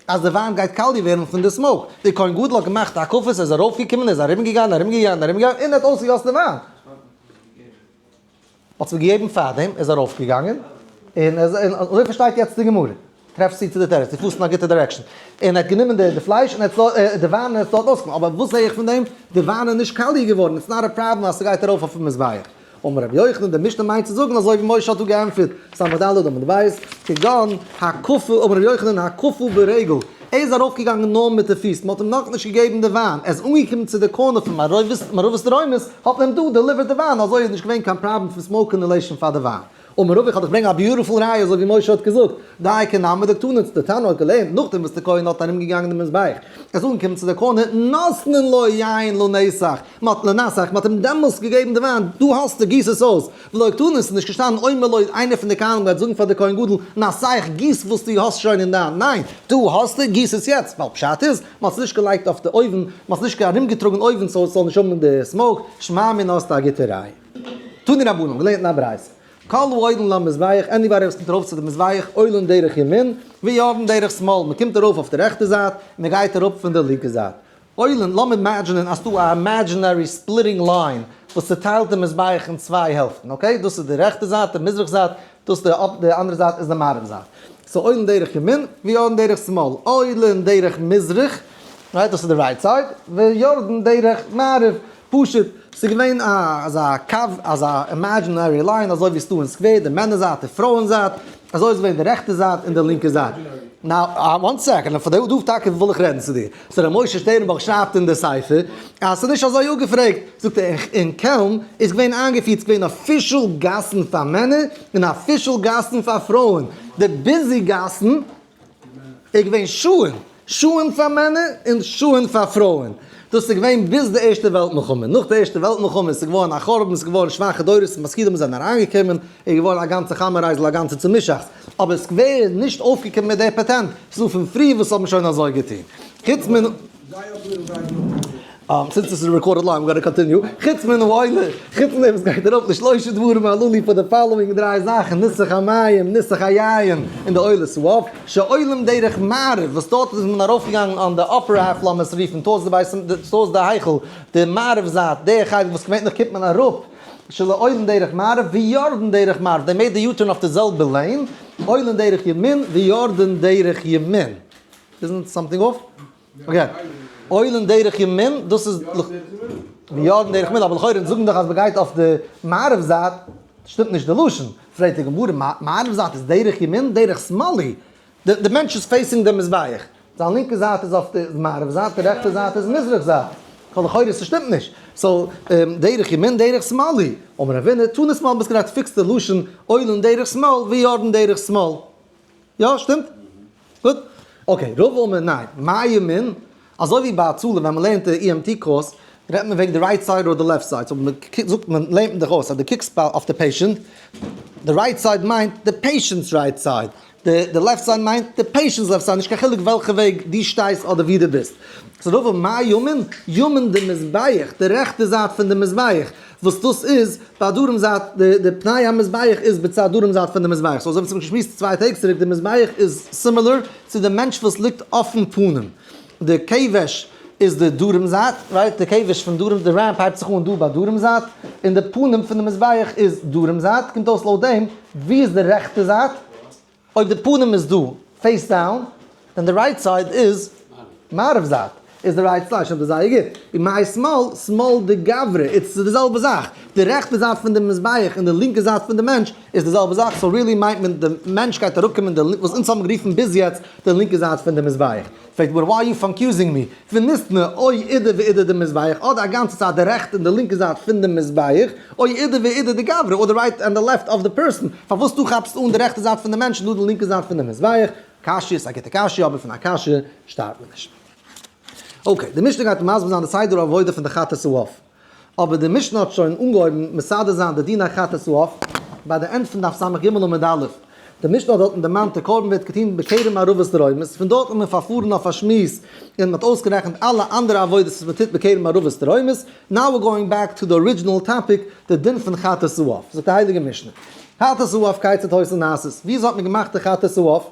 אז די וויין גייט קאליע ווערן פון די smoke. דער כהן גדול האט געמאכט הקפות, ער איז ארויפגעקומען, ער איז ארומגעגאנגען, ארומגעגאנגען, ארומגעגאנגען, און ער האט אויסגעגאסן די וויין. האט עס געגעבן פארדעם, ער איז ארויפגעגאנגען, און אזוי פארשטייט יעצט די גמרא, טרעפסט צו צו די תירוץ, דו פארסט אין א גוטע direction, און ער האט גענומען די פלייש און ער האט די וויין און ער האט עס דארט אויסגעגאסן, אבער וואס זע איך פון דעם? די וויין איז נישט קאליע געווארן, it's not a problem אז ס'גייט ארויף אויפן מזבח. אמר רבי יוחנן, די משנה מיינט צו זאגן אזוי ווי משה האט דא געענטפערט, ס"ד עמוד ב', כגון הקפה, אמר רבי יוחנן הקפה ברגל, ער איז ארויפגעגאנגען נאר מיט די פיס, מ'האט אים נאכנישט געגעבן די וויין, ער איז אנגעקומען צו די corner פון מערבית דרומית, האט מען אים דא delivered די וויין, אזוי איז נישט געווען קיין פראבלעם פון smoke inhalation פאר די וויין. אמר רבא איך האב דיך ברענגען א beautiful ראיה אזוי ווי משה האט געזאגט, דאיכא נמי דקתני, די תנא האט געלערנט נאכדעם וואס די כהן האט ארומגעגאנגען די מזבח, ער איז אנגעקומען צו די corner, נותנין לו יין לנסך, מען האט לנסך, מען האט אים דעמאלס געגעבן די וויין, דא האסטו, גיס עס אויס, ולא קתני, ס'איז נישט געשטאנען אומר לו, איינער פון די כהנים גייט זאגן פאר די כהן גדול, נסך, גיס וואס דו האסט שוין אין דיין, ניין, דא האסטו, גיס עס יעצט, ווייל פשט איז, מען האט עס נישט געלייגט אויף די אויוון, מען האט עס נישט ארומגעטראגן אויוון so עס זאל נישט האבן די smoke, שמע מינה האסטו א גוטע ראיה. תנו רבנן, געלערנט אין א ברייתא. כל העולין למזבח, anybody וואס קומט ארויף צו די מזבח, עולין דרך ימין, ויורדין דרך שמאל, מען קומט ארויף אויף די רעכטע זייט, און מען גייט אראפ פון די לינקע זייט. עולין, לאמיר imagine ען אז ס'דא א imaginary splitting line וואס צוטיילט די מזבח אין צוויי העלפטן, okay? דאס איז די רעכטע זייט, די מזרח זייט, דאס די די אנדערע זייט איז די מערב זייט. so עולין דרך ימין, ויורדין דרך שמאל. עולין דרך מזרח, right? דאס איז די right side, ויורדין דרך מערב. פשוט, ס'איז געווען א אזא קו, אזא imaginary line, אזוי ווי ס'דא אין סקווער, די מענער זייט, די פרויען זייט, אזוי איז געווען די רעכטע זייט און די לינקע זייט. now, one second, פאר דא טאקע וויל איך רעדן צו דיר. so ר' משה שטערנבוך שרייבט אין די ספר אז ס'איז נישט אזוי אפגעפרעגט, זאגט ער, אין קעלן איז געווען איינגעפירט, ס'איז געווען official גאסן פאר מענער און official גאסן פאר פרויען, די busy גאסן איז געווען שעה'ן, שעה'ן פאר מענער און שעה'ן פאר פרויען. דאס איז געווען ביז די ערשטע וועלט מלחמה. נאך די ערשטע וועלט מלחמה איז עס געווארן א חורבן, עס איז געווארן שוואכע דורות, משכילים זענען אריינגעקומען, איז געווארן א גאנצע חמרייזל, א גאנצע צומישאכץ. אבער סקווער איז נישט אויפגעקומען מיט די פאטענט, ס'איז דא פון פריער וואס האבן שוין אזוי געטון. חוץ מן. Since this is recorded live, I'm gonna continue. חוץ מן העולה, חוץ פון דעם וואס גייט ארויף לשלושה דברים הללו פאר די following דריי זאכן, ניסוך המים, ניסוך היין, און די עולת העוף, שעולים דרך מערב, וואס דארט איז מען ארויפגעגאנגען on the upper half לאמיר עס רופן, towards די בית, towards די היכל, די מערב זייט, די חלק וואס געווענליך קומט מען אראפ, שעולים דרך מערב, ויורדין דרך מערב, they made the U-turn אויף די זעלבע lane, עולין דרך ימין, ויורדין דרך ימין. Isn't something off? Okay. עולין דרך ימין, דאס איז ויורדין דרך ימין, אבער לכאורה אונז זאגן דאך אז מ'גייט אויף די מערב זייט, שטימט נישט די לשון. פרעגט די גמרא, מערב זייט איז דרך ימין, דרך שמאלי. די מענטש איז facing די מזבח. זיין לינקע זייט איז אויף די מערב זייט, די רעכטע זייט איז מזרח זייט. לכאורה ס'שטימט נישט. so, דרך ימין, דרך שמאלי. אמר רבינא, תני שמאל, ביסט גערעכט, fix די לשון, עולין דרך שמאל, ויורדין דרך שמאל. יא, שטימט? גוט. Okay, רבא אמר ניין, מאי ימין, אזוי ווי ביי הצלה ווען מען לערנט די EMT course, רעדט מען וועגן די right side אדער די left side, so מען זאגט מען לערנט מען דיך אויס אז דו קוקסט אויף די patient, די right side מיינט די patient's right side, די left side מיינט די patient's left side, נישט קיין חילוק וועלכע וועג דו שטייסט אדער וואו דו ביסט. so רבא מאי ימין, ימין דמזבח, די רעכטע זייט פון די מזבח, וואס דאס איז ביי דרום זייט, די פני המזבח איז בצד דרום זייט פון די מזבח, so אזוי ווי מ'האט געשמועסט צוויי טעג צוריק, די מזבח איז similar צו די מענטש וואס ליגט אויפן פנים, די כבש איז די דרום זייט, right, די כבש פון דרום, די ramp הייבט זיך אן דא ביי דרום זייט, און די פנים פון די מזבח איז דרום זייט, קומט אויס לויט דעם, ווי איז די רעכטע זייט? אויב די פנים איז דא face down, then די right side איז מערב זייט, איז די right side, שטימט עס זייער גוט. און מאי שמאל, שמאל דגברא, it's די זעלבע זאך, די רעכטע זייט פון די מזבח און די לינקע זייט פון די מענטש איז די זעלבע זאך, so really מיינט מען די מענטש גייט אראפקומען די וואס אונז האבן גערופן ביז יעצט די לינקע זייט פון די מזבח. פרעגט גמרא why you confusing me, וניתני או אידי ואידי דמזבח, אדער א גאנצע צייט די רעכטע און די לינקע זייט פון די מזבח, או אידי ואידי דגברא, אדער right and the left of the person, פארוואס דו כאפסט אן די רעכטע זייט פון די מענטש און דא די לינקע זייט פון די מזבח, קשיא איז א גוטע קשיא אבער פון א קשיא שטארבט מען נישט. Okay, די משנה גייט מסביר זיין די סדר העבודה פון די חטאת העוף. אבער די משנה האט שוין אנגעהויבן מסדר זיין די דיני חטאת העוף ביי די end פון דף סג עמוד א'. די משנה האט דארטן דערמאנט די קרבן ווערט געטון בכרם ערבות דרומית, פון דארט האט מען פארפארן אויף א שמועס און מען האט אויסגערעכנט אלע אנדערע עבודות וואס מען טוט בכרם ערבות דרומית, now we're going back to the original topic, די דין פון חטאת העוף. זאגט די הייליגע משנה, חטאת העוף כיצד היתה נעשית, וויאזוי האט מען געמאכט די חטאת העוף?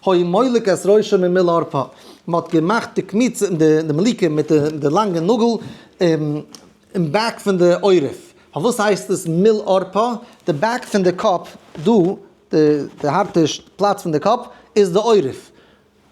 היה מולק את ראשו ממול ערפה, מען האט געמאכט די קמיצה, די מליקה מיט די לאנגע נאגל אין back פון די עורף. פארוואס הייסט עס מול ערפה? די back פון די קאפ דא, די הארטע פלאץ פון די קאפ, איז די עורף.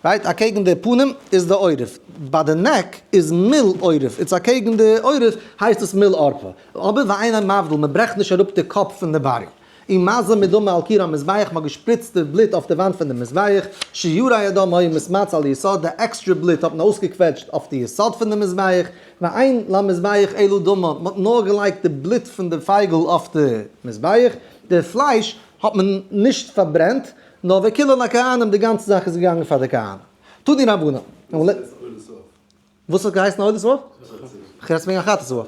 right? אקעגן די פנים איז די עורף. ביי די neck איז מול עורף. it's אקעגן די עורף הייסט עס מול ערפה. אבער ואינו מבדיל, מען ברעכט נישט אראפ די קאפ פון די body. ומזה מדמו על קיר המזבח, מען האט געשפריצט די בלוט אויף די וואנט פון די מזבח, שיורי הדם היו מתמצה על היסוד, די עקסטרע בלוט האט מען אויסגעקוועטשט אויף די יסוד פון די מזבח, ואין למזבח אלא דמו, מען האט נאר געלייגט די בלוט פון די פייגל אויף די מזבח, די פלייש האט מען נישט פארברענט, נאר וכולו לכהנים, די גאנצע זאך איז געגאנגען פאר די כהנים. תנו רבנן. וואס האט געהייסן עולת העוף? כ'רעד וועגן א חטאת העוף.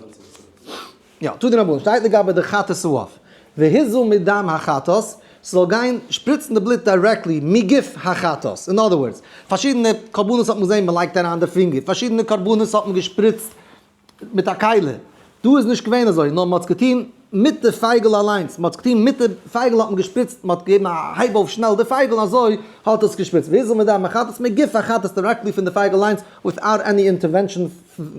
יא, תנו רבנן, שטייט לגבי די חטאת העוף. והזה מדם החטאת, ס'זאל גיין שפריצן די בלוט directly מגוף החטאת. אין other words, פארשידענע קרבנות האט מען געזען מ'לייגט אריין די פינגער, פארשידענע קרבנות האט מען געשפריצט מיט א כלי. דא איז נישט געווען אזוי, נאר מ'האט עס געטון מיט די פייגל אליינס, מ'האט עס געטון מיט די פייגל האט מען געשפריצט, מ'האט געגעבן א הייב אויף שנעל די פייגל און אזוי האט עס געשפריצט. וויאזוי מען דארף, מ'כאפט עס מגוף החטאת directly פון די פייגל אליינס without any intervention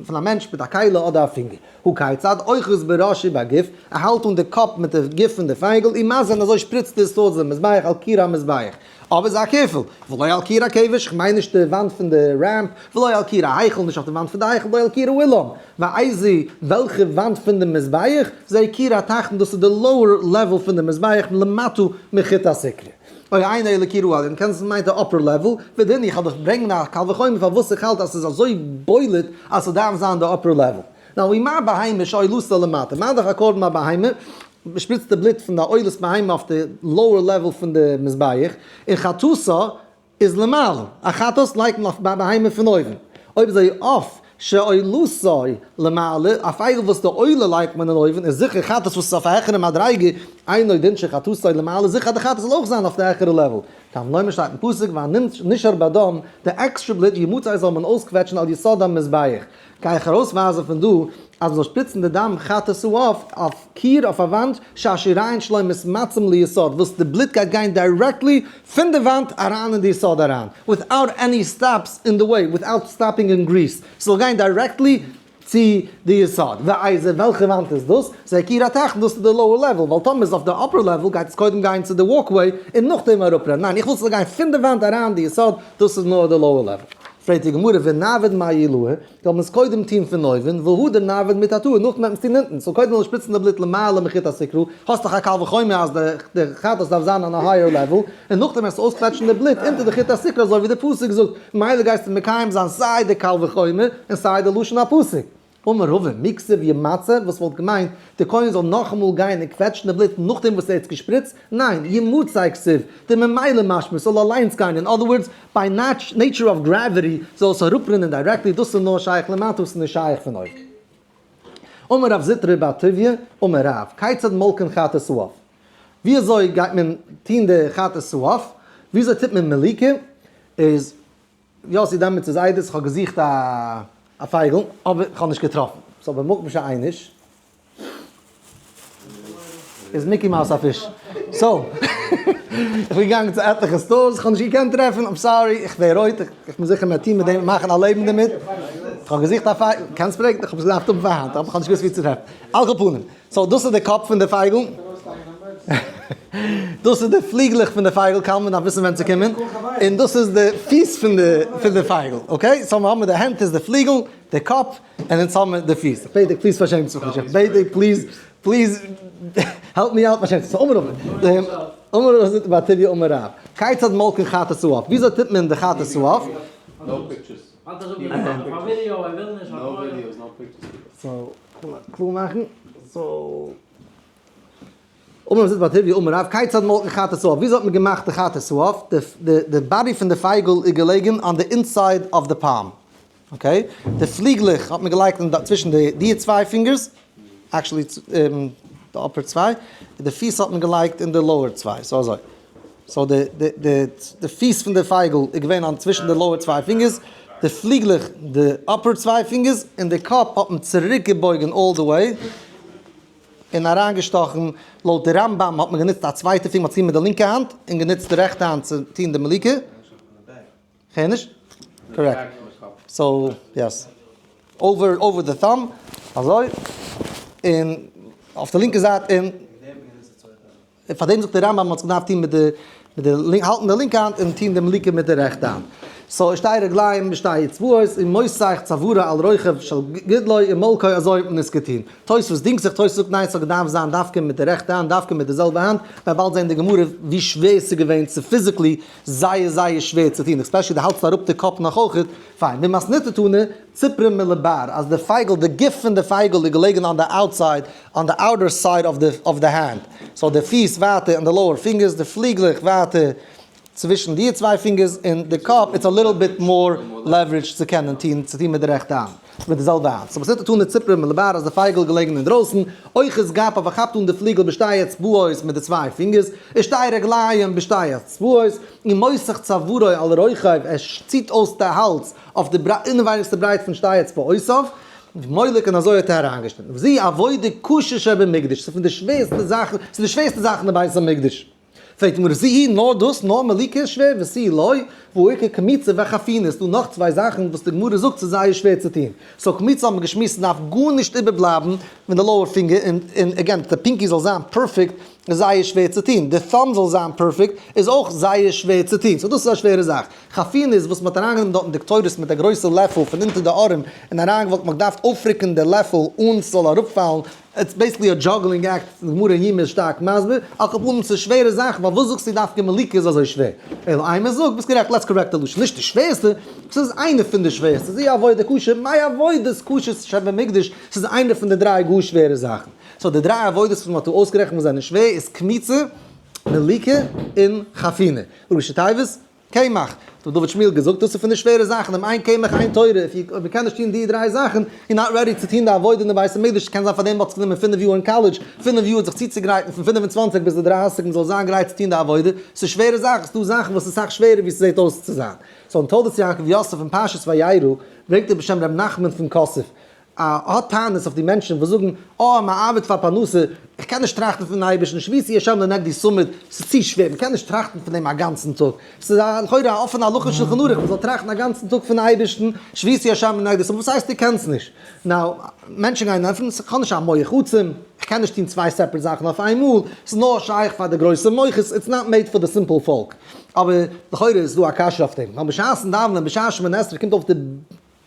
פון א מענטש מיט א כלי אדער א פינגער. הא כיצד, אוחז בראשו בגוף, ער האלט אן די קאפ מיט די גוף פון די פייגל, ומזה און אזוי שפריצט עס towards די מזבח על קיר המזבח. אבער איז א כפל, ולא על קיר הכבש, כ'מיין נישט די וואנט פון די ramp, ולא על קיר ההיכל, נישט אויף די וואנט פון די היכל, ולא על קיר האולם, ואיזו, וועלכע וואנט פון די מזבח, זה קיר התחתון, דאס איז די lower level פון די מזבח, למטה מחוט הסיקרא. או אינו אלא קיר העליון, קען זיין ס'מיינט די upper level, ודין, איך האב דיך ברענגן א קל וחומר פארוואס איך האלט אז ס'איז אזוי בולט אז ס'דארף זיין די upper level. now ומה בהמה שעולתה למטה, מה דאך א קרבן א בהמה, מ'שפריצט די בלוט פון די עולת בהמה אויף די lower level פון די מזבח, און חטאתה איז למעלה, א חטאת לייגט מען אויף ביי בהמה פון אויבן, אויב אזוי עוף שעולתו למעלה, א פייגל וואס די עולה לייגט מען אין אויבן, איז זיכער חטאת וואס איז אויף א העכערע מדריגה, אינו דין שחטאתו למעלה, זיכער אז די חטאת זאל אויך זיין אויף די העכערע level. תלמוד לומר שטייט אין פסוק והנשאר בדם, די עקסטרע בלוט ימצא זאל מען אויסקוועטשן על יסוד המזבח. גיי איך ארויסווייזן פון דא אז מ'זאל שפריצן די דם חטאת העוף אויף קיר אויף א וואנט שהשיריים שלו מתמצים ליסוד וואס די בלוט גייט גיין directly פון די וואנט אריין אין די יסוד אריין without any stops in the way without stopping in grease ס'זאל גיין directly צו די יסוד ואיזה וועלכע וואנט איז דאס? זה קיר התחתון דאס איז די lower level ווייל טאמער איז אויף די upper level גייט עס קודם גיין צו די walkway און נאכדעם אראפרענען ניין איך וויל ס'זאל גיין פון די וואנט אריין די יסוד דאס איז נאר די lower level. פרעגט די גמרא ונעביד מאי עילאה, זאל מען עס קודם טון פון אויבן, והדר נעביד מתתאה, נאכדעם וועט מען עס טון אונטן, סאו קודם זאל מען שפריצן די בלוט למעלה מחוט הסיקרא, האסט דאך א קל וחומר אז די חטאת דארף זיין on a higher level, און נאכדעם וועסטו אויסקוועטשן די בלוט אונטער די חוט הסיקרא אזוי ווי די פסוק זאגט, ממילא גייסטו מקיים זיין סיי די קל וחומר און סיי די לשון הפסוק. אמר רבא, מי כתיב ימצה, וואס וואלט געמיינט, די כהן זאל נאכאמאל גיין און קוועטשן די בלוט נאכדעם וואס ער האט עס געשפריצט? ניין, ימצה כתיב, דממילא משמע, ס'זאל אליינס גיין, אין other words, by nature of gravity זאל עס אראפרינען directly, דאס איז נאר שייך למטה, עס איז נישט שייך פון אויבן. אמר רב זוטרא בר טוביה, אמר רב, כיצד מולקין חטאת העוף? ווי אזוי גייט מען טון די חטאת העוף? ווי אזוי טוט מען מליקה? איז יאסי דעמאלטס איז עדות, כ'האב געזוכט א פייגל, אבער כ'האב נישט געטראפן. so במקום שאין איז Mickey Mouse א פיש. so, איך בין געגאנגען צו עטליכע stores, כ'האב נישט געקענט טרעפן, I'm sorry, איך ווער רויט, איך בין זיכער מען טוהן מיט דעם מאכן א לעבן דערמיט. כ'האב געזוכט א פייגל, קענסט פרעגן, איך האב עס געדארפט האבן פאר היינט, אבער כ'האב נישט געוואוסט וואו צו טרעפן. על כל פנים, so דאס איז די קאפ פון די פייגל. דאס איז די פליגלעך פון די פייגל, קלמן דארף וויסן ווען צו קומען, און דאס איז די פיס פון די פון די פייגל, okay? so מיר האבן די הענט איז די פליגל, די קאפ, און אונז האבן מיר די פיס. איך בעט דיך please פארשעם זיך נישט, איך בעט דיך please please help me out פארשעם זיך. so אמר רב, אמר רב זוטרא בר טוביה אמר רב, כיצד מולקין חטאת העוף, וויאזוי טוט מען די חטאת העוף? so, קלאר מאכן, so. אמר רב זוטרא בר טוביה אמר רב, כיצד מולקין חטאת העוף, וויאזוי האט מען געמאכט די חטאת העוף, די body פון די פייגל איז געלעגן on the inside of the palm, okay, די פליגלעך האט מען געלייגט צווישן די צוויי פינגערס, actually די upper צוויי, די פיס האט מען געלייגט אין די lower צוויי, so אזוי. So די די די די פיס פון די פייגל איז געווען אן צווישן די lower צוויי fingers, די פליגלעך די upper צוויי fingers, און די קאפ האט מען צוריק געבויגן all the way, און אריינגעשטאכן, לויט די רמב ם האט מען גענוצט א צווייטע פינגער, מען האט צו מיט די לינקע האנט, און גענוצט די רעכטע האנט צו טון די מליקה. כ'הער נישט? Correct. So, yes. Over over the thumb, אזוי, און אויף די לינקע זייט, און פאר דעם זאגט דער רמב ם מ'האט זיך געדארפט טון מיט די מיט די לינק האלטן די לינקע האנט און טון די מליקה מיט די רעכטע האנט. So שתי רגליים בשתי אצבעות ומותח צווארו על רוחב של גודלו ומולקו אזוי האט מען עס געטון. תוספות דינגט זיך, תוספות זאגט ניין ס'האט געדארפט זיין דווקא מיט די רעכטע האנט דווקא מיט די זעלבע האנט, מ'וועט באלד זען די גמרא ווי שווער ס'איז געווען צו physically זייער זייער שווער צו טון, especially די האלטסט אראפ די קאפ נאך אויכעט, פיין, במתניתא תנא, ציפרים מלבר, אז די פייגל, די גוף פון די פייגל איז געלעגן on the outside, on the outer side of the of the hand, so די פיס ווייטער און די lower fingers, די פליגלעך ווייטער צווישן די צוויי fingers, און די קאפ, it's a little bit more leverage צו קענען טון, צו טון מיט די רעכטע האנט, מיט די זעלבע האנט. So במתניתא תנא ציפרים מלבר אז די פייגל איז געלעגן אינדרויסן, אוחז גפו כאפט אן די פליגל בשתי אצבעות מיט די צוויי fingers, ושתי רגליים בשתי אצבעות, ומותח צווארו על רוחב, ער ציט אויס די האלז אויף די אינעווייניגסטע ברייט פון שתי אצבעותיו, ומולק און אזוי האט ער אריינגעשניטן. וזו עבודה קשה שבמקדש, ס'איז פון די שווערסטע זאכן, ס'איז די שווערסטע זאך אין די בית המקדש. פרעגט די גמרא, זו היא, נאר דאס, נאר מליקה איז שווער, ותו לא, והא איכא קמיצה וחפינה, ס'דא נאך צוויי זאכן וואס די גמרא זאגט ס'איז זייער שווער צו טון. So קמיצה האט מען געשמועסט ס'דארף גארנישט איבערבלייבן פון די lower finger, און און again די pinky זאל זיין perfect איז זייער שווער צו טון, די thumb זאל זיין perfect איז אויך זייער שווער צו טון, so דאס איז א שווערע זאך. חפינה איז וואס מ'האט אריינגענומען דארטן די קטורת מיט א גרויסע לעפל פון אונטער די ארעם און אריינגעוואלט מ'האט געדארפט אויפרוקן די לעפל אן ס'זאל אראפפאלן, it's basically א juggling act, די גמרא אין יומא איז שטארק מסביר, על כל פנים ס'איז שווערע זאכן, ווייל וואס זאגסטו דווקא מליקה איז אזוי שווער? אלא אימא זאג, ביסט גערעכט let's correct די לשון, נישט די שווערסטע, ס'איז איינע פון די שווערסטע, זו עבודה קשה, מעבודות קשות שבמקדש, ס'איז איינע פון די דריי גאר שווערע זאכן. So די דריי עבודות וואס מ'האט דא אויסגערעכנט וואס זענען שווער איז קמיצה, מליקה, און חפינה. ראשי תיבות, קמח. האט דוד שמואל געזאגט, דאס איז פון די שווערע זאכן, אם אין קמח אין תורה, if you אויב מ'קען נישט טון די דריי זאכן, you're not ready צו טון די עבודה אין די בית המקדש, קען זיין פאר דעם האט עס גענומען פינף יאר אין קאלעדזש, פינף יאר זיך צוצוגרייטן פון 25 ביז די 30 מ'זאל זיין גרייט צו טון די עבודה, ס'איז שווערע זאכן, ס'דא זאכן וואס איז סאך שווערער ווי ס'זעט אויס צו זיין. So אין תולדות יעקב יוסף אין פרשת וירא ברענגט ער בשם ר' נחמן פון קאסוב, א האט טענות אויף די מענטשן וואס זאגן, אה, מען ארבעט פאר פרנסה, איך קען נישט טראכטן פון אייבערשטן, שויתי השם לנגדי תמיד, ס'איז צו שווער, מען קען נישט טראכטן פון דעם א גאנצן טאג, ס'איז א לכאורה א אפענע הלכה אין שלחן ערוך, מען זאל טראכטן א גאנצן טאג פון אייבערשטן, שויתי השם לנגדי תמיד, וואס הייסט דו קענסט נישט? Now, מענטשן גייען ענטפערן, איך האב נישט א מח עצום, איך קען נישט טון צוויי separate זאכן אויף איינמאל, ס'איז נאר שייך פאר די גרויסע מוחות, it's not made for the simple folk. אבער לכאורה איז דא א קשיא אויף דעם, ווייל בשעת'ן דאווענען, בשעת שמונה עשרה קומט אויף די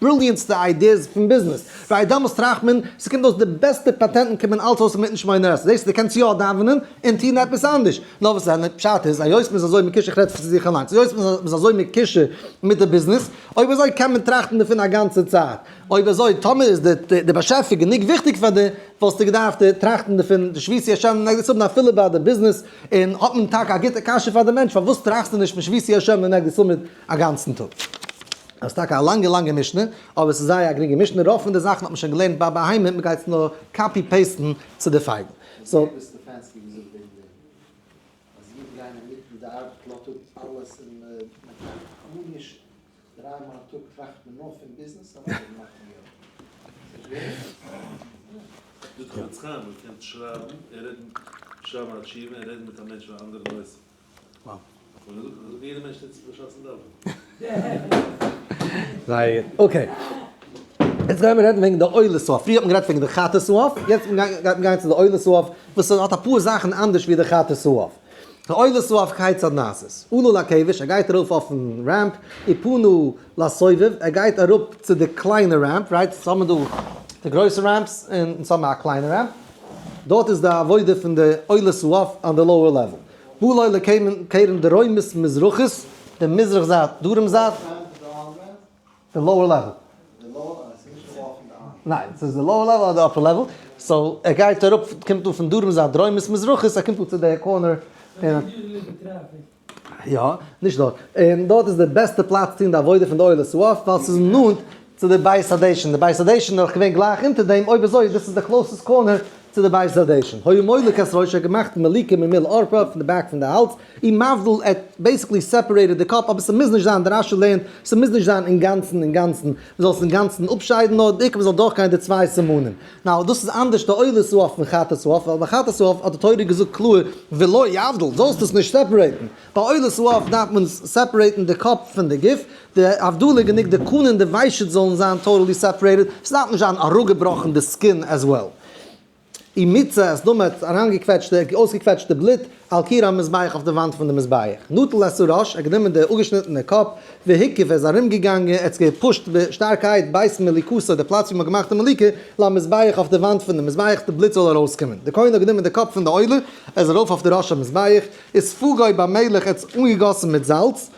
brilliant סטע ideas פון ביזנעס, ווייל דעמאלס טראכט מען, ס'קומט אויס די בעסטע פאטענטן קומען אלץ אויס אינמיטן שמונה עשרה, זעסט דו קענסט יא דאווענען און טון עפעס אנדערש, נאר וואס דען, פשט איז, היות מ'איז אזוי מקושר, איך רעד צו זיך אליינס, היות מ'איז אזוי מקושר מיט די ביזנעס, אויב אזוי קען מען טראכטן דערפון א גאנצע צייט, אויב אזוי טאמער איז די באשעפער גענוג וויכטיג פאר דיר, וואלסטו געדארפט טראכטן דערפון, די שויתי השם לנגדי תמיד אפילו ביי די ביזנעס, און האט מען טאקע א גוטע קשיא פאר די מענטש, פארוואס טראכסטו נישט פון שויתי השם לנגדי תמיד א גאנצן טאג? עס איז טאקע א לאנגע לאנגע משנה, אבער עס איז זייער א גרינגע משנה, רוב פון די זאכן האט מען שוין געלערנט ביי בהמה, מען גייט עס נאר copy paste ן צו די פייגל. So. זייער גוט. Okay. יעצט גייען מיר רעדן וועגן די עולת העוף. פריער האט מען גערעדט וועגן די חטאת העוף, יעצט גייט מען גיין צו די עולת העוף, וואס האט אפאר זאכן אנדערש ווי די חטאת העוף. די עולת העוף כיצד נעשית. עלה לכבש, ער גייט ארויף אויפן ramp, ופנה לסובב, ער גייט אראפ צו די קליינע ramp, right? סאו האבן מיר דא די גרויסע ramps און אונז האבן מיר א קליינע ramp. דארט איז די עבודה פון די עולת העוף on the lower level. בא לו לקרן דרומית מזרחית, די מזרח זייט, דרום זייט. די lower level. ניין, ס'איז די lower level אדער די upper level. So ער גייט אראפ, קומט אן פון דרום זייט, דרומית מזרחית, ער קומט אן צו די corner. יא, נישט דארט. און דארט איז די בעסטע פלאץ צו טון די עבודה פון די עולת העוף, ווייל ס'איז נאנט צו די בית הדשן. די בית הדשן איז דאך געווען גלייך אונטער דעם, אויב אזוי דאס איז די closest corner. צו די בית הדשן. היה מולק את ראשו, ער האט געמאכט מליקה ממעל עורפו, פון די back פון די האלז, ומבדיל, ער האט basically separated די קאפ, אבער ס'מוז נישט זיין, די רש"י לערנט, ס'מוז נישט זיין אינגאנצן אינגאנצן, מ'זאל עס אינגאנצן אפשיידן, נאר די עיקר מ'זאל דורכגיין די צוויי סימנים. Now, דאס איז אנדערש די עולת העוף פון חטאת העוף, ווייל ביי חטאת העוף האט די תורה געזאגט קלאר ולא יבדיל, זאלסט עס נישט separate ן. ביי עולת העוף דארף מען separate ן די קאפ פון די גוף, די הבדלה גענוג די קנה און די ושט זאלן זיין totally separated, ס'דארף נישט זיין אראפגעבראכן די skin as well. ומיצה את דמו האט אריינגעקוועטשט די אויסגעקוועטשטע בלוט על קיר המזבח אויף די וואנט פון די מזבח. נטל את הראש, ער האט גענומען די אפגעשניטענע קאפ, והקיף, ער איז ארומגעגאנגען, ער האט גע push ט שטארקייט, בית מליקתו, די פלאץ ווי מען האט געמאכט די מליקה, למזבח אויף די וואנט פון די מזבח, די בלוט זאל ארויסקומען. די כהן האט גענומען די קאפ פון די עולה, ער איז ארויף אויף די ראש המזבח, וספגו במלח, ער האט עס אנגעגאסן מיט זאלץ,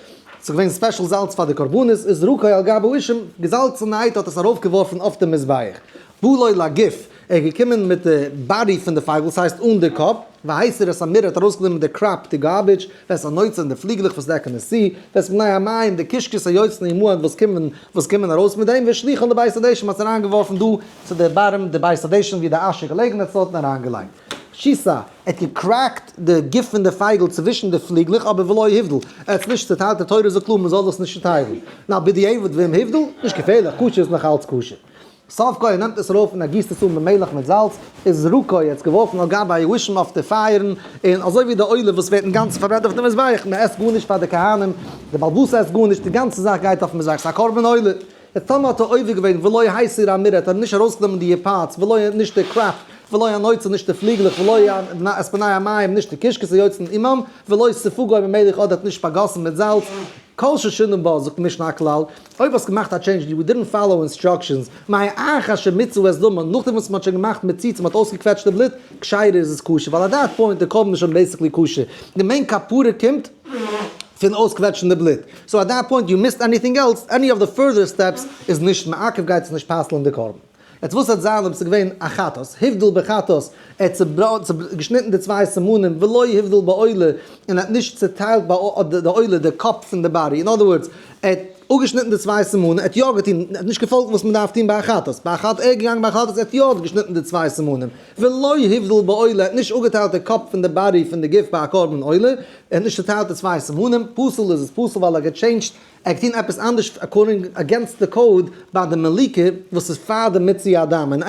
ס'איז געווען special זאלץ פאר די קרבנות, וזרקו על גבי האישים, געזאלצענעהייט האט עס ארויפגעווארפן אויף די מזבח. בא לו לגוף, ער איז געקומען מיט די body פון די פייגל, ס'הייסט אן די קאפ, והסיר את המרהט האט ארויסגענומען די crap, די garbage, ואת הנוצה און די פליגלעך וואס דעקן עס צו, ואת בני המעיים, די קישקעס היוצאין עמהן וואס קומען וואס קומען ארויס מיט דעם, והשליכן לבית הדשן, מ'האט עס אריינגעווארפן דא צו די bottom, די בית הדשן ווי די אש איז געלעגן, ער האט עס דארטן אריינגעלייגט. שיסה, ער האט גע crack ט די גוף פון די פייגל צווישן די פליגלעך, אבער ולא הבדיל, ער האט עס נישט צוטיילט, די תורה זאגט קלאר מ'זאל דאס נישט צוטיילן. Now בדיעבד ואם הבדיל, נישט געפערליך, כשר איז נאך אלץ כשר. ספגו, ער נעמט עס ארויף און ער גיסט עס אן במלח מיט זאלץ, וזרקו, ער האט עס געווארפן על גבי האישים אויף די פייערן, און אזוי ווי די עולה וואס ווערט אינגאנצן פארברענט אויף די מזבח, מען עסט גארנישט פאר די כהנים, די בעל הבית עסט גארנישט, די גאנצע זאך גייט אויפן מזבח, ס'איז א קרבן עולה. יעצט טאמער האט ער עובר געווען ולא הסיר המרהט, האט ער נישט ארויסגענומען די parts, ולא נישט די crap, ולא הנוצה נישט די פליגלעך, ולא את בני המעיים נישט די קישקעס היוצאין עמם, ולא ספגו במלח אדער האט נישט באגאסן מיט זאלץ, כל ששינה בה, זאגט משנה הכלל, אויב האסט געמאכט א change you didn't follow instructions, מאחר שמיצו את דמה, נאכדעם וואס מ'האט שוין געמאכט מציצה, מ'האט אויסגעקוועטשט די בלוט, כשרה איז עס כשר, ווייל at that point די קרבן איז שוין basically כשר, די main כפרה קומט פון אויסקוועטשן די בלוט, so at that point you missed anything else, any of the further steps איז נישט מעכב גייט עס נישט פסל'ן די קרבן. יעצט וואס וועט זיין אויב ס'איז געווען א חטאת, הבדיל בחטאת, ער האט געשניטן די צוויי סימנים, ולא הבדיל בעולה, און ער האט נישט צוטיילט ביי די עולה די קאפ פון די body, אין other words, ער האט אפגעשניטן די צוויי סימנים, ער האט יא געטון, ער האט נישט געפאלגט וואס מען דארף טון ביי א חטאת, ביי א חטאת, ער איז געגאנגען ביי א חטאת, ער האט יא געשניטן די צוויי סימנים, ולא הבדיל בעולה, ער האט נישט אפגעטיילט די קאפ פון די body פון די גוף ביי א קרבן עולה, ער האט נישט צוטיילט די צוויי סימנים, פסול איז עס פסול ווייל ער האט גע change ט ער האט געטון עפעס אנדערש according against די code ביי די מליקה וואס איז פאר די מיצוי הדם און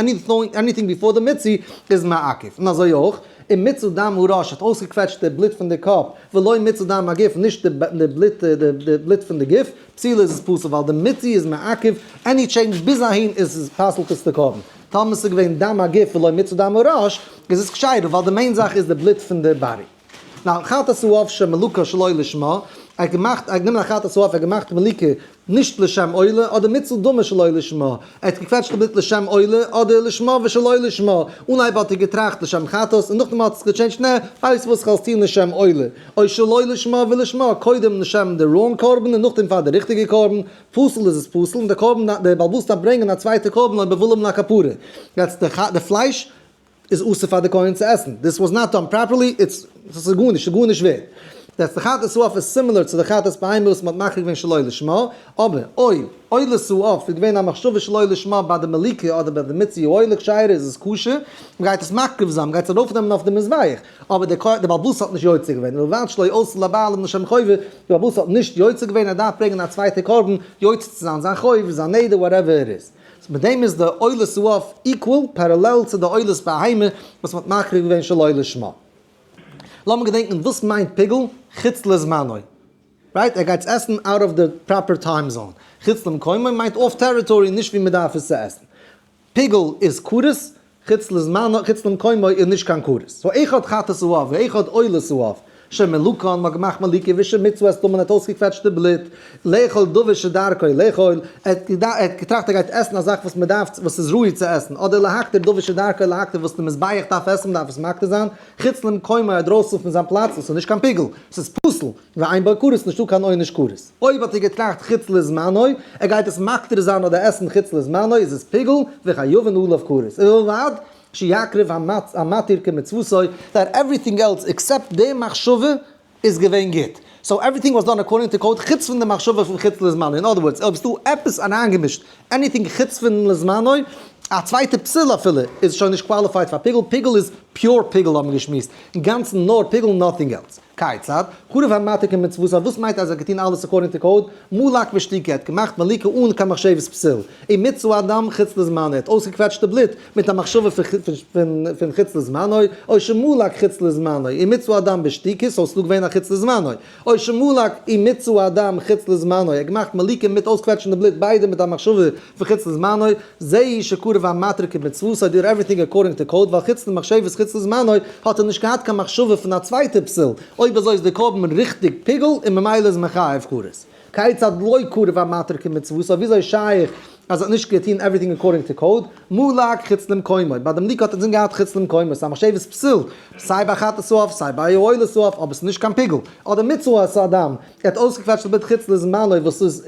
anything before די מיצוי איז מעכב און אזוי אויך אם מיצה דם הראש האט אויסגעקוועטשט די בלוט פון די קאפ ולא מיצה דם הגוף נישט די בלוט די בלוט פון די גוף פסולה איז עס פסול ווייל די מיצוי איז מעכב any change ביז אהין איז עס פסל'ט עס די קרבן טאמער ס'איז געווען דם הגוף ולא מיצה דם הראש איז עס כשרה ווייל די main זאך איז די בלוט פון די body. Now, חטאת העוף שמלקה שלא לשמה, ער האט געמאכט, ער האט גענומען א חטאת העוף, ער האט געמאכט מליקה נישט לשם עולה, אדער מיצה דמה שלא לשמה, ער האט געקוועטשט די בלוט לשם עולה, אדער לשמה ושלא לשמה, אנהייב האט ער געטראכט לשם חטאת, און נאכדעם האט ער עס גע change ט, נע, ווייסט וואס, כ'וועל עס טון לשם עולה, או שלא לשמה ולשמה, קודם לשם די wrong קרבן און נאכדעם פאר די ריכטיגע קרבן, פסול איז עס פסול, און די קרבן, דער בעל הבית דארף ברענגען א צווייטע קרבן אויב ער וויל האבן א כפרה. יעצט די פלייש איז אסור פאר די כהן צו עסן, this was not done properly, it's, ס'איז גארנישט, ס'איז גארנישט ווערד. That's די חטאת העוף איז similar צו די חטאת בהמה וואס מ'האט מקריב געווען שלא לשמה, אבער אויב עולת העוף איז געווען א מחשבה שלא לשמה ביי די מליקה אדער ביי די מיצוי העולה כשרה איז עס כשר, מ'גייט עס מקריב זיין, מ'גייט עס ארויפנעמען אויף די מזבח, אבער די כהן, די בעל הבית האט נישט יוצא געווען, ובלבד שלא עשה לבעלים לשם חובה, די בעל הבית האט נישט יוצא געווען, ער דארף ברענגען א צווייטע קרבן יוצא צו זיין זיין חוב, זיין נדר, whatever it is. מיט דעם איז די עולת העוף equal, parallel צו די עולת בהמה וואס מ'האט מקריב געווען שלא לשמה. לאמיר געדענקן וואס מיינט פיגול חוץ לזמנו. Right? ער גייט עס עסן out of the proper time zone. חוץ למקומו מיינט off territory, נישט ווי מ'דארף עס צו עסן. פיגול איז כרת, חוץ לזמנו, חוץ למקומו איז נישט קיין כרת. So אחד חטאת העוף ואחד עולת העוף. שמלקן, מ'האט געמאכט מליקה ושמיצו את דמן, ער האט אויסגעקוועטשט די בלוט, לאכול דבר שדרכו לאכול, ער האט געטראכט ער גייט עסן א זאך וואס מ'דארף, וואס איז ראוי צו עסן, אדער להקטיר דבר שדרכו להקטיר וואס די מזבח דארף עסן, מ'דארף עס מקטיר זיין, חוץ למקומו אדרויסן פון זיין פלאץ, דאס איז נישט קיין פיגול, ס'איז פסול, ואין בו כרת, נישטא קיין עונש כרת. אויב האט ער געטראכט חוץ לזמנו, ער גייט עס מקטיר זיין אדער עסן חוץ לזמנו, איז עס פיגול, וחייבין עליו כרת. ובלבד שיקריב המתיר כמצוותו, that everything else except די מחשבה איז געווען גוט. So everything was done according to code חוץ פון די מחשבה פון חוץ לזמנו. In other words, אויב איז דא עפעס אריינגעמישט anything חוץ פון לזמנו, א צווייטע פסול אפילו איז שוין נישט qualified פאר פיגול, פיגול איז pure פיגול האבן מיר געשמועסט, אינגאנצן נאר פיגול nothing else. כיצד? קרב המתיר כמצוותו, וואס מיינט אז ער האט געטון אלעס according to code? מלק בשתיקה, ער האט געמאכט מליקה אן קיין מחשבת פסול. ומיצה הדם חוץ לזמנו, ער האט אויסגעקוועטשט די בלוט מיט א מחשבה פון חוץ לזמנו, או שמלק חוץ לזמנו, ומיצה הדם בשתיקה, so ס'איז דא געווען א חוץ לזמנו. או שמלק ומיצה הדם חוץ לזמנו, ער האט געמאכט מליקה מיט אויסקוועטשן די בלוט ביידע מיט א מחשבה פון חוץ לזמנו, זהו שקרב המתיר כמצוותו, did everything according to code, ווייל חוץ למחשבת חוץ לזמנו האט ער נישט געהאט קיין מחשבה פון א צווייטע פסול, אויב אזוי איז די קרבן ריכטיג פיגול און ממילא איז מען חייב כרת. כיצד לא קרב המתיר כמצוותו, וויאזוי איז שייך אז ער האט נישט געטון everything according to code, מלק חוץ למקומו, ביי דעם מליקה האט ער אינזין געהאט חוץ למקומו, ס'איז א מחשבת פסול, סיי ביי חטאת העוף סיי ביי עולת העוף, אבער ס'איז נישט קיין פיגול, אדער מיצה את הדם, ער האט אויסגעקוועטשט די בלוט חוץ לזמנו וואס איז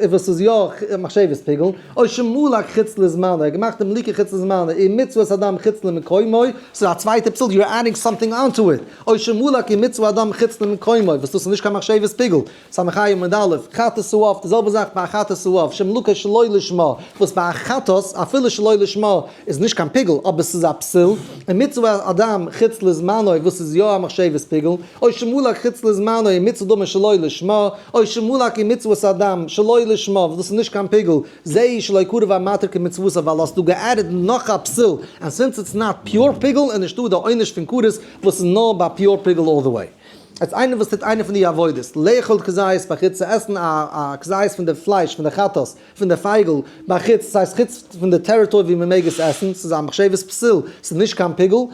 וואס איז יא מחשבת פיגול, או שמלק חוץ לזמנו, ער האט געמאכט די מליקה חוץ לזמנו, ומיצה את הדם חוץ למקומו, ס'איז א צווייטע פסול, you're adding something onto it, או שמלק ומיצה הדם חוץ למקומו, וואס דאס איז נישט קיין מחשבת פיגול. סמך עמוד א', חטאת העוף, די זעלבע זאך ביי א חטאת העוף, שמלקה שלא לשמה, וואס ביי א חטאת, אפילו שלא לשמה, איז נישט קיין פיגול, אבער ס'איז א פסול, ומיצה הדם חוץ לזמנו, וואס איז יא א מחשבת פיגול, או שמלק חוץ לזמנו ומיצה דמו שלא לשמה, או שמלק ומיצה את הדם שלא לשמה, וואס דאס איז נישט קיין פיגול, זהו שלא קרב המתיר כמצוותו, ווייל האסטו גע add ט נאך א פסול, and since it's not pure פיגול איז נישטא די עונש פון כרת וואס איז נאר ביי pure פיגול all the way. אז איינער וואס טוט איינע פון די עבודות, לאכול כזית בחוץ, צו עסן א כזית פון די פלייש פון די חטאת, פון די פייגל, בחוץ, ס'הייסט חוץ פון די territory ווי מ'מעג עס עסן, ס'איז א מחשבת פסול, ס'איז נישט קיין פיגול,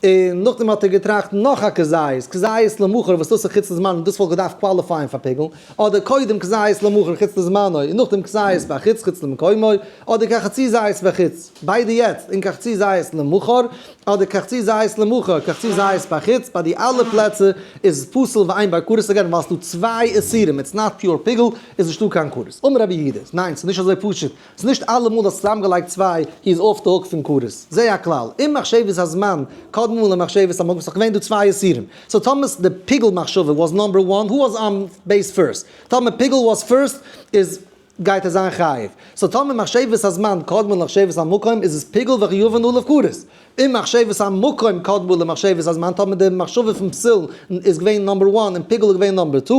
און נאכדעם האט ער געטראכט נאך א כזית, כזית למחר וואס דאס איז חוץ לזמנו און דאס וואלט געדארפט qualify ען פאר פיגול, אדער קודם כזית למחר חוץ לזמנו און נאכדעם כזית בחוץ חוץ למקומו, אדער כחצי זית בחוץ, ביידע יעצט, און כחצי זית למחר, אדער כחצי זית למחר, כחצי זית בחוץ, ביי די אלע פלעצער איז עס פסול ואין בו כרת again ווייל ס'דא צוויי איסורים, it's not pure פיגול, איז נישטא קיין כרת. אמר רבי יהודה, ניין ס'איז נישט אזוי פשוט, ס'איז נישט אלעמאל אז צוזאמגעלייגט צוויי he is off the hook פון כרת. זה הכלל, אם מחשבת הזמן קדמה למחשבת המקום, ס'איז דאך געווען דא צוויי איסורים, so טאמער די פיגול מחשבה was number one, who was on base first? טאמער פיגול was first איז גייט ער זיין חייב. so טאמער מחשבת הזמן קדמה למחשבת המקום איז עס פיגול וחייבין עליו כרת. אם מחשבת המקום קדמה למחשבת הזמן טאמער די מחשבה פון פסול איז געווען number one און פיגול איז געווען number two,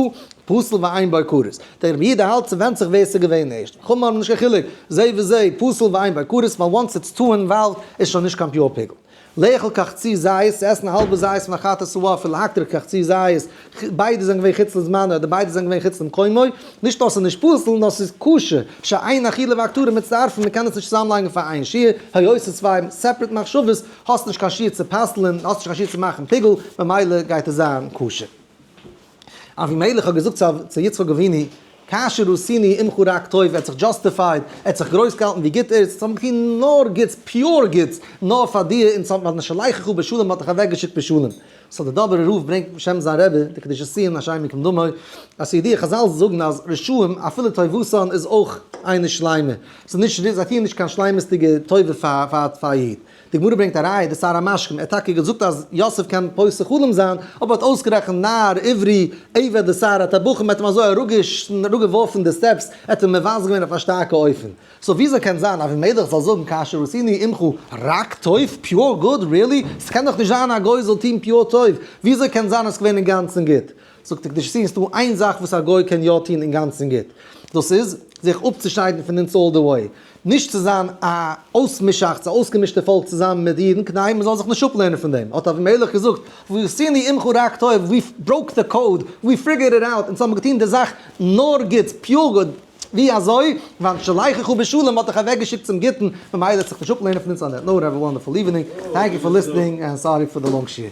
פסול ואין בו כרת. דער רבי יהודה האלט ס'ווענדט זיך ווער ס'איז געווען ערשט. חכמים האבן נישט קיין חילוק, זה וזה, פסול ואין בו כרת, ווייל once it's too involved איז שוין נישט קיין pure פיגול. לאכול כחצי זית, צו עסן א האלבע זית פון א חטאת העוף ולהקטיר כחצי זית, ביידע זענען געווען חוץ לזמנו אדער ביידע זענען געווען חוץ למקומו, נישט נאר ס'איז נישט פסול נאר ס'איז כשר, שאין אכילה והקטרה מצטרפין, מ'קען עס נישט צוזאמלייגן פאר איין שיעור, היות ס'איז צוויי separate מחשבות, האסט נישט קיין שיעור צו פסל'ן, האסט נישט קיין שיעור צו מאכן פיגול, ממילא גייט עס זיין כשר. אבימלך האט געזאגט צו יצחק אבינו, כאשר עשינו עמך רק טוב, ער האט זיך justified, ער האט זיך גרויס געהאלטן ווי גוט ער איז, אונז האבן געטון נאר גוטס, pure גוטס, נאר פאר דיר, אונז האט מען נשלחך בשלום, מען האט דיך אוועקגעשיקט בשלום. so דער דאבער רב ברענגט בשם זיין רבי, דער קדושת ציון השם יקום דמו, אז ס'ידוע חזל זאגן אז רשעים אפילו טובתן איז אויך אינה שלימה, ס'איז נישט, זיי טוען נישט קיין שלימות'דיגע טובה פאר א איד. די גמרא ברענגט א ראיה, די שר המשקים, ער האט טאקע געזאגט אז יוסף קען פותר חלום זיין, אבער האט אויסגערעכנט נער עברי, עבד לשר הטבחים, ער האט אים אזוי אראפגעווארפן די steps, ער האט אים מבזה געווען אויף א שטארקע אופן. so וויאזוי קען זיין אבימלך זאל זאגן כאשר עשינו עמך רק טוב, pure good, really? ס'קען דאך נישט זיין א גוי זאל טון pure טוב, וויאזוי קען זיין אז ס'געווען אינגאנצן גוט? זאגט די קדושת ציון ס'דא איין זאך וואס א גוי קען יא טון אינגאנצן גוט, דאס איז, זיך אפצושיידן פון אונז all the way, נישט צו זיין א אויסמישאכץ, א אויסגעמישטע פאלק צוזאמען מיט אידן, כדי מען זאל זיך נישט אפלערנען פון דעם, האט אבימלך געזאגט, ועשינו עמך רק טוב, we broke the code, we figured it out, אונז האבן געטון די זאך נאר גוטס, pure good, ווי אזוי? ונשלחך בשלום האט דיך אוועקגעשיקט צום גוטן, ממילא וועט זיך נישט אפלערנען פון אונז on that note, have a wonderful evening, thank you for listening and sorry for the long שיעור.